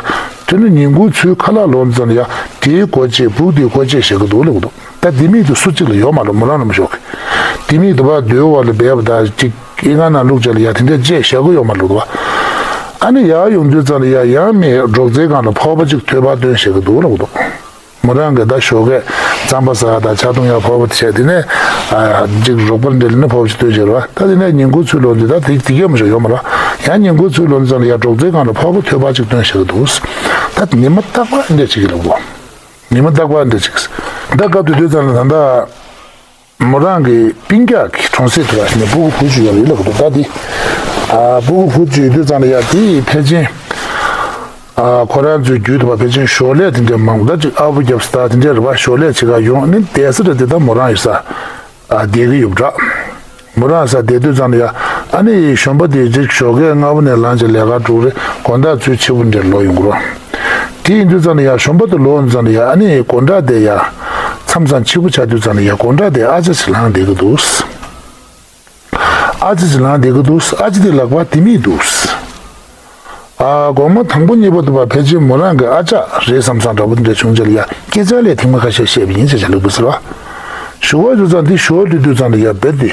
དེ་ནི་ཉིན་གུང་ཚུར་ཁ་ལག་ལོག་ཙང་ལ་ཡ་དེའི་སྒོ་ཕྱེ་སྦུག་དེའི་སྒོ་ཕྱེ་བྱེད་ཀྱི་འདུག་ལབ་ཀྱི་འདུག་ད་ལྡེ་མིག་དེ་སུ་གཅིག་ལ་ཡོད་མ་རེད། མོ་རང་རྣམ་པ་ཤོག་གི་ལྡེ་མིག་དེ་བར་སྡོད་བར་ལ་འབད་པ་དང་གཅིག་ཨེ་ང་ན་བླུགས་བྱས་ལ་ཡ་དེ་འདྲས་བཅད་བཞག་གི་ཡོད་མ་རེད་འདུག་བ། ཨ་ནི་ཡར་ཡོང་དུས་ཙང་ལ་ཡ་ཡང་མི་སྒྲོག་ཙེའི་སྒང་ལ་ཕོར་པ་གཅིག་ཐོད་པར་བཏོན་བཞག་གི་འདུག་ལབ་ཀྱི་འདུག་མོ་རང་གིས་ད་ཞོགས་ཀས་རྩམ་པ་ཟ་ཡ་དང་ཇ་འཐུང་ཡ་ཕོར་པ་དེ་བྱས་དེ་ནས་ཨ་གཅིག་རོགས་པ་འདྲ་ལ་ནི་ཕོར་པ་གཅིག་བཏོན་བཞག་རེད་བ། ད་དེ་ནས་ཉིན་གུང་ཚུར་ལོག་དུས་ད་དེ་དེ་གས་མ་ཞོག་ཡོད་མ་རེད་བ། ཡང་ཉིན་གུང་ཚུར་ལོག་དུས་ཙང་ལ་ཡ་སྒྲོག་ཙེའི་སྒང་ལ་ཕོར་པ་ཐོད་པར་གཅིག་བཏོན་བཞག་གི་འདུག་ད་ཉི་མ་རྟག་པར་འདྲ་བྱེད་ཀྱི་ལབ་འདུག་ཉི་མ་རྟག་པར་འདྲ་ཅིག་ད་སྐབས་དེ་དུས་ཙམ་ལ་ད་ལྟ་མོ་རང་གི་སྤུན་ཀྱག་གི་གྲོང་གསེབ་དུ་བ་ཞིག་ནས་སྤུ་གུ་བུ་ཞིག་ཡོད་རེད་ལབ་ཀྱི་འདུག་ད་འདི་ཨ་སྤུ་གུ་བུ་ཅིག་ཡོད་དུས་ཙམ་ལ་ཡ་དེ་ཡི་ཕལ་ཆེར་ཨ་ཁོ་རང་ཚོའི་རྒྱུད་དུ་བ་ཕལ་ཆེར་ཞོར་ལས་དེ་འདྲ་མང་པོ་ད་ཅིག་ཨ་བུ་རྒྱབ་ས་ད་དེ་འདྲ་རེད་བ། ཞོར་ལས་བྱེད་ག་ཡོང་ནི་བསྡད་ས་རེད་དེ། ད་མོ་རང་ཡོད་ས་ཨ་བསྡད་ཀྱི་ཡོད་པ་འདྲ། མོ་རང་ས་བསྡད་དུས་ཙམ་ལ་ཡ་ཨ་ནི་གཞོན་པ་དེ་ཅིག་ཞོགས་ཀས་སྔ་པོ་ནས་ལངས་ཀྱི་ལས་ཀ་འགྲོ་རེད། དགོང་དག་ཚུར་ཕྱི་པོ་འདྲ་ལོག་ཡོང་གི་རེད། དེ་ཡིན་དུས་ཙམ་ལ་ཡ་གཞོན་པ་དེ་ལོག་ཙམ་ལ་ཡ་ཨ་ནི་སྒོ་འགྲམ་དེ་ཡ་མཚམས་མཚམས་ཕྱི་པོ་ཆགས་དུས་ཙམ་ལ་ཡ་སྒོ་འགྲམ་དེ་ཨ་ཅག་ཅིག་ལངས་བསྡད་ཀྱི་འདུག་ཨ་ཅག་ཅིག་ལངས་བསྡད་ཀྱི་འདུག་ཨ་ཅག་དེ་ལག་པར་ལྡེ་མིག་འདུག་ཨ་དགོང་མོ་དང་པོ་གཉིས་པ་དུ་བ་ཕལ་ཆེར་མོ་རང་གི་ཨ་ཅག་རེད་བསམ་བསམ་འདྲ་པོ་འདྲ་བྱུང་རྗེས་ལ་ཡ་སྐད་ཆ་ལས་ཐེངས་མ་ཁ་ཤས་བཤད་པ་ཡིན་ཟེར་བྱས་ལབ་འདུག་ཟེར་བ། ཞུ་བ་དུས་ཙམ་འདི་ཞོར་དུས་དུས་ཙམ་ལ་ཡ་རྦད་དེ་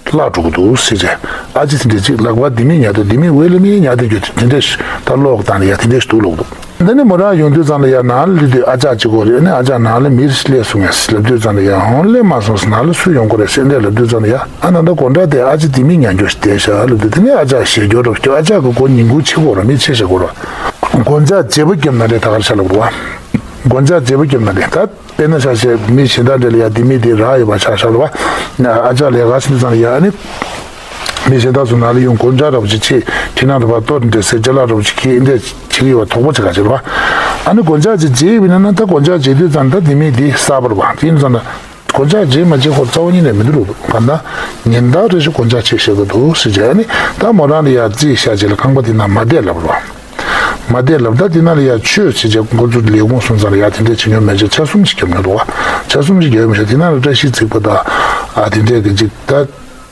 བརླག་འགྲོ་གི་འདུག་ཟེར་བྱས། ཨ་ཅེ་དེ་འདྲ་ཅིག་ལག་པར་ལྡེ་མིག་ཉར་དུས་ལྡེ་མིག་འོད་ལེ་མིག་ཉར་དུས་རྒྱུ་དེ་འདྲ་ཞིག་ད་ཀློག་བཏང་ལ་ཡ་དེ་འདྲ་ཞིག་འདུག་ལབ་འདུག་འདི་ནི་མོ་རང་ཡོང་དུས་ཙམ་ལ་ཡ་ནང་ལ་སླེབས་དུས་ཨ་ཅག་གཅིག་པོ་རེད། ཨ་ནི་ཨ་ཅག་ནང་ལ་མི་རེ་སླེབས་སོང་ངས་ལབ་དུས་ཙམ་ལ་ཡ་ཧོན་སླེབས་མ་སོང་ཟེར། ནང་ལ་སུ་ཡོང་གི་རེད་ཟེར་འདྲ་ལབ་དུས་ཙམ་ལ་ཡ་ཨ་ནི་ད་སྒོ་འགྲམ་དེ་ཨ་ཅེ་ལྡེ་མིག་ཉར་རྒྱུ་ཞིག་བསྡད་ཤག་ལབ་དུས་དེ་ནས་ཨ་ཅག་ཞེད་སྐྱོ་འདྲ་པོ་སྐྱོ། ཨ་ཅག་གི་སྒོ་ཉིན་གུང་ཕྱེ་དགོས་ར་མི་ཕྱེ་ཤག་གོ་ར། སྒོ་ལྕགས་བརྗེ་པོ་བརྒྱབ་ན་རེད་ད་གར་ཤག་ལབ་ར་བ། སྒོ་ལྕགས་བརྗེ་པོ་བརྒྱབ་ན་རེད་ད། དཔེར་ན་ཆ་བཞག་མི་གཞན་དག་འདྲ་ལ་ཡ་ལྡེ་མིག་དེ་རག་ཡོད་པ་ཆགས་ཤག་ལ་བ། ཨ་ཅག་ལས་ཀ་བྱེད་དུས་ཙམ་ལ་ཡ་ཨ་ནི། མི་གཞན་དག་ཚོ་ནང་ལ་ཡོང་སྒོ་ལྕགས་འདྲ་པོ་ཅིག་ཕྱེ་ཁྱེད་རང་ལ་བ་གཏོར་འདྲ་ཟེར་ཅ་ལག་འདྲ་པོ་ཅིག་ཁྱེར་འདྲ་བྱེད་ཀྱི་ཡོད་པ་དོགས་པ་ཅིག་ག་ཅིག་ལ་བ། ཨ་ནི་སྒོ་ལྕགས་ཅིག་བརྗེ་ཡོད་པ་ཡིན་ན་ད་སྒོ་ལྕགས་བརྗེ་དུས་ཙམ་ད་ལྡེ་མིག་དེ་གསར་པ་རེད་བ། དེ་ཡིན་ཙང་ད། གོན་ཆས་བརྗེ་མ་བརྗེ་སྐོར་རྩ་བ་ཉིད་ནས་མི་འདུག་ལོ། གང་ལྟར་ཉིན་ལྟར་རེ་བཞིན་གོན་ཆས་ཕྱེ་བཞག་གི་འདུག་ཟེར་བྱས་ནས་ད་མོ་རང་ལ་ཡར་རྩིས་བཞག་བྱས་ལ་ཁང་པ་དེ་ནང་མ་བསྡད་ལབ་རོ། མ་བསྡད་ལབ། ད་དེ་ནང་ལ་ཡར་ཆོས་བྱེད་བྱས་ཁོ་ཚོ་ལས་ཁུངས་སོང་ཙང་ལ་ཡར་དེ་འདྲས་བྱེད་མྱོང་མེད་ཅིག་ཆ་གསུམ་ཞིག་བརྒྱབ་མྱོང་འདུག་བ། ཆ་གསུམ་ཞིག་བརྒྱབ་མི་ཤེས། དེ་ནང་ལ་བཀྲ་ཤིས་བརྩེགས་པ་དང་ཨ་དེ་འདྲས་ཀྱི་ཅིག་ད་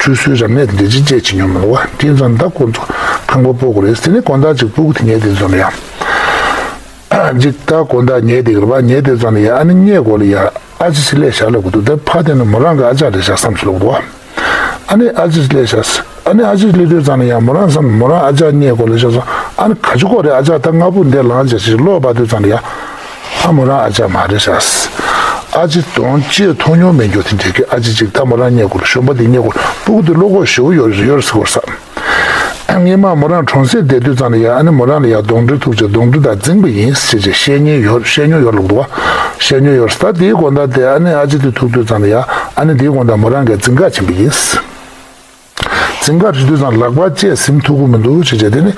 ཁྲུས་གསོལ་རབ་གནས་དེ་འདྲས་ཅིག་བཅས་བྱེད་མྱོང་མི་འདུག་བ། དེ་ཙང་ད་ཁོ་ཚོ་ཁང་པ་སྤོ་དགོས་རེད། དེ་ནས་དགོང་དག་ཅིག་སྤུ་གུ་དེ་ཉལ་དེ་ཙང་ལ་ཡར་ཅིག་ད་དགོང་དག་ཉལ་དེ་གི་རེད་བ། ཉལ་དེ་ཙང་ལ་ཡར་ཨ་ནི་སྔས་མགོ་ལ་ཡར་ཨ་ཅེ་ཅིག་སླེབས་བཞག་ལབ་གི་འདུག་ད་ཕ་དེ་ནི་མོ་རང་གི་ཨ་ཅག་རེད་བཞག་བསམ་སོང་ལབ་གི་འདུག་བ། ཨ་ནི་ཨ་ཅེ་ཅིག་སླེབས་བཞག་ཨ་ནི་ཨ་ཅེ་ཅིག་སླེབས་དུས་ཙང་ལ་ཡར་མོ་རང་བསམ། མོ་རང་ཨ་ཅག་སྔས་མགོ་ལ་བཞག་སོང་། ཨ་ནི་ག་ཅི་གོ་རེད། ཨ་ཅག་ད་སྔ་པོ་འདིར་ལངས་བྱས་ཤིག་ལོག་པ་དུས་ཙང་ལ་ཡར་ཨ་མོ་རང་ཨ་ཅག་མ་རེད་བཞག་ཨ་ཅེ་དོན་ཅི་མཐོང་མྱོང་མེད་རྒྱུ་དེ་འདྲས་ཀྱི་ཨ་ཅེ་ཅིག་ད་མོ་རང་སྔས་མགོ་ལ་གཞོན་པ་དེ་སྔས་མགོ་ལ་སྤུ་གུ་དེ་བློ་ཁོག་ཞེ་པོ་ཡོད་ཡོད་རེད་ཟེར་གོ་ས། སྔས་མ་མོ་རང་གྲོང་གསེབ་བསྡད་དུས་ཙང་ལ་ཡ་ཨ་ནི་མོ་རང་ལ་ཡ་གདོང་འདྲེ་ཐུག་བྱས་གདོང་འདྲེ་དང་འཛིང་པ་ཡིན་ཟེར་བྱས་བཤད་མྱོང་ཡོད། བཤད་མྱོང་ཡོད་ལབ་འདུག་བ། བཤད་མྱོང་ཡོད་ད། དེའི་དགོང་དག་དེ་ཨ་ནི་ཨ་ཅེ་དེ་ཐུག་དུས་ཙང་ལ་ཡ་ཨ་ནི་དེའི་དགོང་དག་མོ་རང་གིས་འཛིང་ག་ཕྱིན་པ་ཡིན། འཛིང་ག་ཕྱིན་དུས་ཙང་ལག་པ་བཅད་ཟིན་ཐུབ་ཀྱི་མི་འདུག་ཟེར་བྱས་དེ་ནི་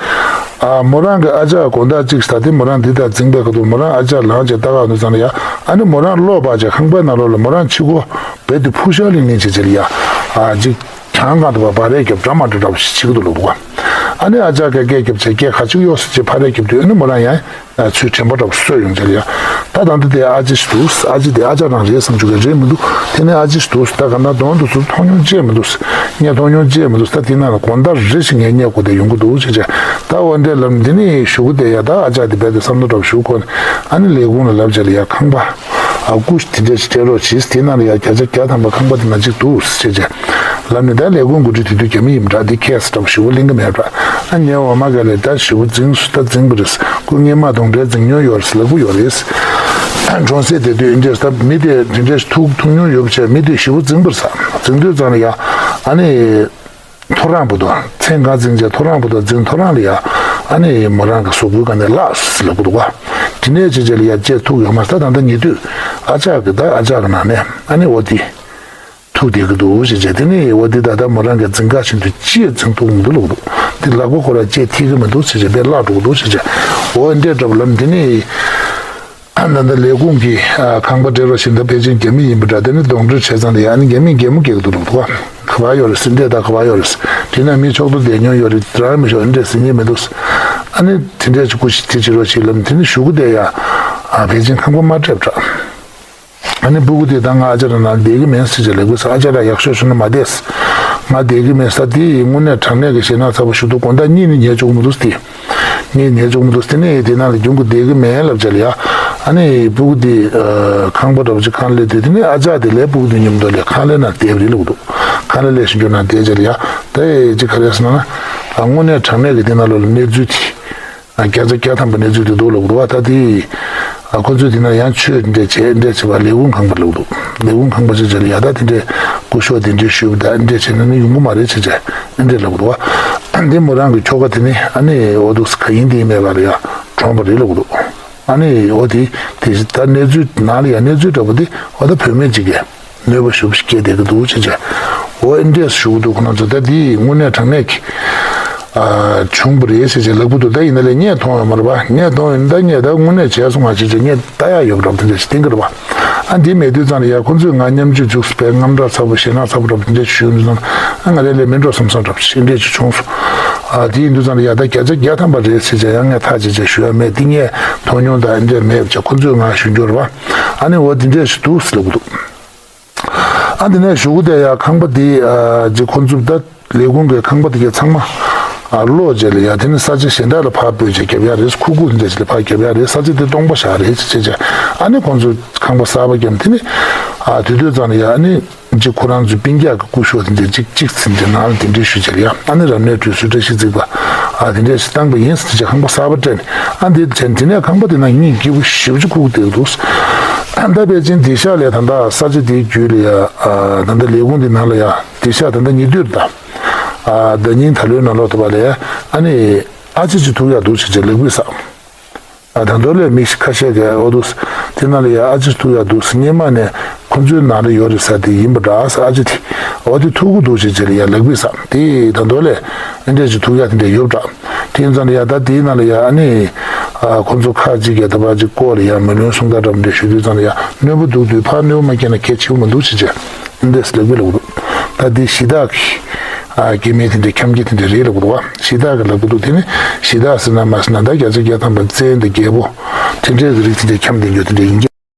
ཨ་མོ་རང་གི་ཨ་ཅག་དགོང་དག་ཅིག་ད་དེ་མོ་རང་འདི་དང་འཛིང་པའི་ཁ་ཐུག་མོ་རང་ཨ་ཅག་ལངས་བྱས་ལྟ་ག་དུས་ཙང་ལ་ཡ་ཨ་ནི་མོ་རང་ལོག་པ་བྱས་ཁང་པའི་ནང་ལོགས་ལ་མོ་རང་ཕྱི་སྒོ་རྦད་དེ་ཕུ་ཤག་ལིང་ལིང་བྱས་བྱས་ལ་ཡ་ཨ་ཅིག་གྱང་གང་དུ་བ་བ་རས་རྒྱབ་འདྲ་མ་འདྲ་འདྲ་བ་ཞིག་བྱེད་ཀྱི་འདུག་ལབ་འདུག་བ། ཨ་ནི་ཨ་ཅག་གིས་སྐད་རྒྱབ་བྱས་སྐད་ག་ཅིག་གཡོག་ཟེར་བྱས་ཕར་རས་རྒྱབ་དུས་ཨ་ནི་མོ་རང་ཡང་ཚུར་དྲན་པ་འདྲ་བ་གསོས་ཡོང་བྱས་ལ་ཡ། ད་ད་འདི་དེ་ཨ་ཅེ་ཞིག་འདུག་ཨ་ཅེ་དེ་ཨ་ཅག་རང་རེད་བསམ་བྱུང་གི་རེད་མི་འདུག་དེ་ནས་ཨ་ཅེ་ཞིག་འདུག་ད་ག་ན་གདོང་དུ་ཚུར་མཐོང་མྱོང་ཅེས་མི་འདུག་ངས་མཐོང་མྱོང་ཅེས་མི་འདུག་ད་དེ་ན་ལ་དགོང་དག་རེ་ཞིག་ངས་སྔས་མགོ་དེ་ཡོང་གི་འདུག་ཅེས་བྱས། ད་འོ་འདྲས་ལབ་འདི་ནི་གཞུག་གུ་དེ་ཡ་ད་ཨ་ཅག་དེ་རྦད་དེ་བསམ་བློ་འདྲ་བ་ཞིག་འཁོར་ནས་ཨ་ནི་ལས་ཁུངས་ལ་ལབ་བྱས་ལ་ཡ་ཁང་པ། ཨ་ཁུ་དེ་འདྲས་ཞིག་སྤྲད་རོགས་གྱིས། དེ་ནང་ལ་ཡ་བརྒྱ་ཆ་བརྒྱ་ཐམ་པ་ཁང་པ་དེ་ནང་གཅིག་འདུག་ཟེར་བྱས། ལབ་ནས་ད་ལས་ཁུངས་འགོ་ཁྲིད་དེ་དུས་རྒྱ་མི་ཡིན་པ་འདྲ་འདི་ཁས་སུ་འདྲ་བ་ཞུ་བ་གླེང་གི་མེད་པ། ཨ་ངའི་འོ་མ་ག་ལས་ད་ཞུ་བ་འཛིང་སུ་ད་འཛིང་པ་རེད། ཁོ་སྔས་མ་གདོང་འདྲེ་འཛིང་མྱོང་ཡོད་རེད་ལབ་གི་ཡོད་རེད། གྲོང་གསེབ་དེ་དུས་འདྲེ་ད་མི་དེ་དེ་འདྲས་ཐུག་ཐུག་མྱོང་ཡོད་པ་བྱས་མི་དེ་ཞུ་བ་འཛིང་པ་རེད་ས། འཛིང་དུས་ཙང་ལ་ཡ་ཨ་ནི། ཐོ་རངས་བུ་དང་མཚན་གང་འཛིན་བྱས་ཐོ་རངས་བུ་དང་འཛིན་ཐོ་རངས་ལ་ཡ་ཨ་ནི་མོ་རང་གི་གཟུགས་པོའི་སྒང་ནས་བརླགས་ལབ་གི་འདུག་ག་དེ་ནས་ཅི་བྱས་ལ་ཡ་བཅད་ཐུག་ཡོད་མ་རེད། ད་ད་ལྟ་ཉེ་དུས་ཨ་ཅག་གི་ད་ཨ་ཅག་གི་ནང་ནས་ཨ་ནི་འོ་དེ་ཐུག་བསྡད་ཀྱི་འདུག་ཅེས་བྱས། དེ་ནས་འོ་དེ་ད་ལྟ་མོ་རང་གི་འཛིན་ག་བཞིན་དུ་ཅི་ཡང་འཛིན་ཐུབ་མི་འདུག་ལབ་འདུག་དེ་ལག་པ་ཁོ་རང་བཅད་ཐིག་གི་མི་འདུག་ཅེས་བྱས་པས་བརླག་འགྲོ་གི་འདུག་ཅེས་བྱས། འོ་འདྲས་འདྲ་བ་ལབ་དེ་ནས། ཨ་ད་ལྟ་ལས་ཁུངས་ཀྱི་ཨ་ཁང་པ་སྤྲད་རོགས་བྱེད་འདི་ཕལ་ཆེར་རྒྱ་མི་ཡིན་པ་འདྲ། དེ་ནི་གདོང་སྤྲོད་བྱས་ཙང་ལ་ཡ་ཨ་ནི་རྒྱ་མི་རྒྱ་མོ་སྐྱེ་གི་འདུག་ལབ་འདུག་ག་ག་བ་ཡོད་རེད་ཟེར་འདྲས་ད་ག་བ་ཡོད་རེད་ཟེར། དེ་ན་མི་ཕྱོགས་གཏོགས་བསྡད་མྱོང་ཡོད་རེད་རང་མི་ཤོག་འདྲས་ཟེར་ཉན་མི་འདུག་ཨ་ནི་དེ་འདྲས་ཅིག་སྐུ་ཞིག་དེ་བྱེད་རོགས་བྱེད་ལབ་དེ་ནི་གཞུག་གུ་དེ་ཡ་ཨ་ཕལ་ཆེར་ཁང་པ་མ་སྤྲད་པ་འདྲ། ཨ་ནི་སྤུ་གུ་དེ་ད་ང་ཨ་ཅག་རང་ནང་བསྡད་ཀྱི་མེད་ཟེར་བྱས་ལབ་དགོས་ས། ཨ་ཅག་རང་ཡག་ཤོས་བྱུང་ན་མ་བསྡད་ཟེར། ང་བསྡད་ཀྱི་མེད་ས་དེ་དངོས་གནས་དྲང་གནས་ཀྱི་ཞེད་སྣང་ཚ་པོ་ཞིག་འདུག་དགོང་དག་གཉིད་ནི་ཉལ་ཆོག་གི་མི་འདུག་ཟེར་དེ། ངས་ཉལ་ཆོག་མི་འདུག་དེ་ནས་དེ་ནང་ལ་རྒྱུན་གྱི་བསྡད་ཀྱི་མེད་ལབ་བྱས་ལ་ཡ། ཨ་ནི་སྤུ་གུ་དེ་ཨ་ཁང་པ་འདྲ་པོ་ཅིག་ཁང་སླེབས་དུས་དེ་ནས་ཨ་ཅག་དེ་ལས་སྤུ་གུ་དེ་མཉམ་དུ་ལས་ཁང་ཀླད་ནང་བསྡད་པ་རེད་ལབ་འདུག་ཁང་ཀླད་ལས་ཤིང་རྒྱུ་ནང་བསྡད་བྱས་ལ་ཡ། དེ་ཅིག་ག་རེ་ཟེར་ན་ཨ་དངོས་གནས་དྲང་གནས་ཀྱི་དེ་ནང་ལོགས་ལ་གནས་ཚུལ་དེ་ཨ་བརྒྱ་ཆ་བརྒྱ་ཐམ་པ་གནས་ཚུལ་དེ་འདུག་ལབ་འདུག་བ། ད་དེ་ཨ་ཁོ་ཚོས་དེ་ནང་ཡང་ཆོས་འདྲ་བྱས་འདྲ་བྱས་པ་ལས་ཁུངས་ཁང་པ་ལབ་འདུག་ལས་ཁུངས་ཁང་པ་ཅིག་བྱས་ལ་ཡ་ད་དེ་འདྲས་སྐུ་ཞབས་དེ་འདྲས་ཞུས་པ་ད་འདྲས་བྱས་ན་ནི་ཡོང་གི་མ་རེད་ཅེས་བྱས་འདྲས་ལབ་འདུག་བ། འདི་མོ་རང་གི་ཁྱོ་ག་དེ་ནི་ཨ་ནི་འོ་འདུག་ག་ཡིན་དེ་ཡིན་མེད་པ་ལ་ཡ་གྲོངས་པ་རེད་ལབ་འདུག་ཨ་ནི་འོ་དེ་དེ་ད་གནས་ཚུལ་ནང་ལ་ཡ་གནས་ཚུལ་འདྲ་པོ་དེ་འོ་ད་བུད་མེད་ཅིག་གིས་གནོད་པ་ཞེ་པོ་ཞིག་སྐྱེལ་བསྡད་ཀྱི་འདུག་ཅེས་བྱས། འོ་འདྲས་ཞུ་གི་འདུག་ཁོ་རང་ཚོ་ད་དེ་དངོས་གནས་དྲང་གནས་ཀྱི་ཨ་བྱུང་བ་རེད་ཅེས་བྱས་ལབ་ཀྱི་འདུག་ད་ཡིན་ན་ལས་ངས་མཐོང་ཡོད་མ་རེད་པ། ངས་མཐོང་ཡོད་ན་ད་ངས་ད་དངོས་གནས་བྱས་སོང་ང་ཅེས་བྱས་ངས་ལྟ་ཡག་ཡོད་པ་འདྲ་པོ་དེ་འདྲས་ཞིག་བསྟན་གྱི་རེད་པ། ཨ་འདི་མེད་དུས་ཙང་ལ་ཡ་ཁོ་ཚོས་ང་མཉམ་སྤྱོད་བཅུག་སུ་བས་རྔམ་སྐྲག་ཚ་པོ་ཞེད་སྣང་ཚ་པོ་འདྲ་པོ་དེ་འདྲས་ཞུ་ཡོང་དུས་ཙང་ཨ་ང་རེ་ལས་མིན་འགྲོ་བསམ་བསམ་འདྲ་པོ་ཞིག་འདྲས་ཅིག་བྱུང་སོང་། ཨ་དེ་ཡིན་དུས་ཙང་ལ་ཡ་ད་བརྒྱ་ཆ་བརྒྱ་ཐམ་པ་རེད་ཟེར་བྱས་ཡང་ངས་ཐག་བཅད་བྱས་ཞུ་ཡ་མེད། དེ་ངས་མཐོང་མྱོང་དང་འདྲས་མེད་བྱས་ཁོ་ཚོས་ང་ཞུ་རྒྱུ་རེད་པ། ཨ་ནི་འོ་དེ་འདྲས་ཞིག་འདུག་ཟེར་ལབ་ཀྱི་འདུག་ཨ་དེ་ནས་གཞུག་གུ་དེ་ཡ་ཁང་པ་དེ་ཨ་ཅིག་ཁོ་ཚོ་ད་ལས་ཁུངས་ཀྱི་ཁང་པ་དེ་གའི་ཚང་མ་ཨ་སློག་བྱས་ལ་ཡ་དེ་ནི་ས་ཆ་གཞན་དག་ལ་ཕར་སྤོས་བྱས་རྒྱབ་ཡ་རེད། ཁུག་ཁུག་འདྲ་ཅིག་ལ་ཕར་རྒྱབ་ཡ་རེད། ས་ཆ་དེ་སྟོང་པ་བཞག་རེད་ཅེས་བྱས། ཨ་ནི་ཁོང་ཚོ་ཁང་པ་གསར་པ་བརྒྱབ་དེ་ནི་ཨ་དུས་དུས་ཙང་ལ་ཡ་ཨ་ནི་ཅིག་ཁོ་རང་ཚོའི་སྤུན་ཀྱག་གི་སྐུ་ཞབས་དེ་འདྲ་ཅིག་ཅིག་ཚིག་འདི་ནང་ལ་དེ་འདྲའི་ཞུ་བྱས་ལ་ཡ་ཨ་ནི་རབ་གནས་ཁྲུས་གསོལ་བཀྲ་ཤིས་བརྩེགས་པ་ཨ་དེ་འདྲ་ཞིག་བཏང་པ་ཡིན་ཟེར་བྱས་ཁང་པ་གསར་པ་སྤྲད་ནས་ཨ་འདི་བྱས་དེ་ནས་ཁང་པ་དེ་ནང་གཉིད་སྐྱིད་པོ་ཞེ་པོ་ཅིག་ཁུག་བསྡད་འདུག་ཨ་ད་ཕལ་ཆེར་དེ་ཤག་ལས་ད་ལྟ་ས་ཆ་དེའི་རྒྱུད་ལ་ཡ་ཨ་ད་ལྟ་ལས་ཁུངས་དེ་ནང་ལ་ཡ་དེ་ཤག་ད་ལྟ་ཉེ་དུས་ད་ཨ་ཟླ་ཉིན་ད་ལོའི་ནང་ལོགས་ཐུབ་པ་ལ་ཡ་ཨ་ནི་ཨ་ཅེ་ཅིག་ཐུག་ཡག་འདུག་ཟེར་བྱས་ལབ་གི་ས། ཨ་ད་མདོ་ལས་མི་ཁ་ཤས་ཀྱིས་འོ་འདུག་དེ་ནང་ལ་ཡ་ཨ་ཅེ་ཐུག་ཡག་འདུག་སྔས་མ་ནས་ཁོ་ཚོའི་ནང་ལ་ཡོད་རེད་ས་དེ་ཡིན་པ་འདྲ་ས། ཨ་ཅེ་དེ་འོ་དེ་ཐུག་གི་འདུག་ཅེས་བྱས་ལ་ཡ་ལབ་གི་ས་དེ་ད་མདོ་ལས་ཨ་འདྲས་ཅིག་ཐུག་ཡག་དེ་འདྲས་ཡོད་འདྲ། དེ་ཡིན་ཙང་ལ་ཡ་ད་དེའི་ནང་ལ་ཡ་ཨ་ནི་ ཨ་ཁོ་ཚོ་ཁ་ཅིག་གིས་ད་ཕར་ཅིག་སྐོར་ལ་ཡང་མི་ལོན་གསུང་སྟངས་འདྲ་མི་འདྲ་ཞུ་དུས་ཙམ་ལ་ཡང་གནོད་པོ་འདུག་དུས་ཕར་གནོད་པ་མ་སྐྱེལ་ན་གལ་ཆེ་བོ་མི་འདུག་ཅེས་བྱས་འདི་འདྲས་ལབ་གི་ལབ་འདུག་ད་འདི་གཞི་བདག་གི་ཨ་སྐྱེ་དམན་དེ་འདྲས་འཁྱམ་ཁྱི་དེ་འདྲས་རེད་ལབ་གི་འདུག་བ། གཞི་བདག་གི་ལབ་གི་འདུག་དེ་ནི་གཞི་བདག་ཟེར་ན་མ་ཟེར་ན་ད་བརྒྱ་ཆ་བརྒྱ་ཐམ་པ་བཙན་དང་རྒྱལ་པོ་དེ་འདྲས་ཀྱི་རིགས་དེ་འདྲས་འཁྱམ་བསྡད་རྒྱུ་དེ་འདྲས་ཡིན་གྱི།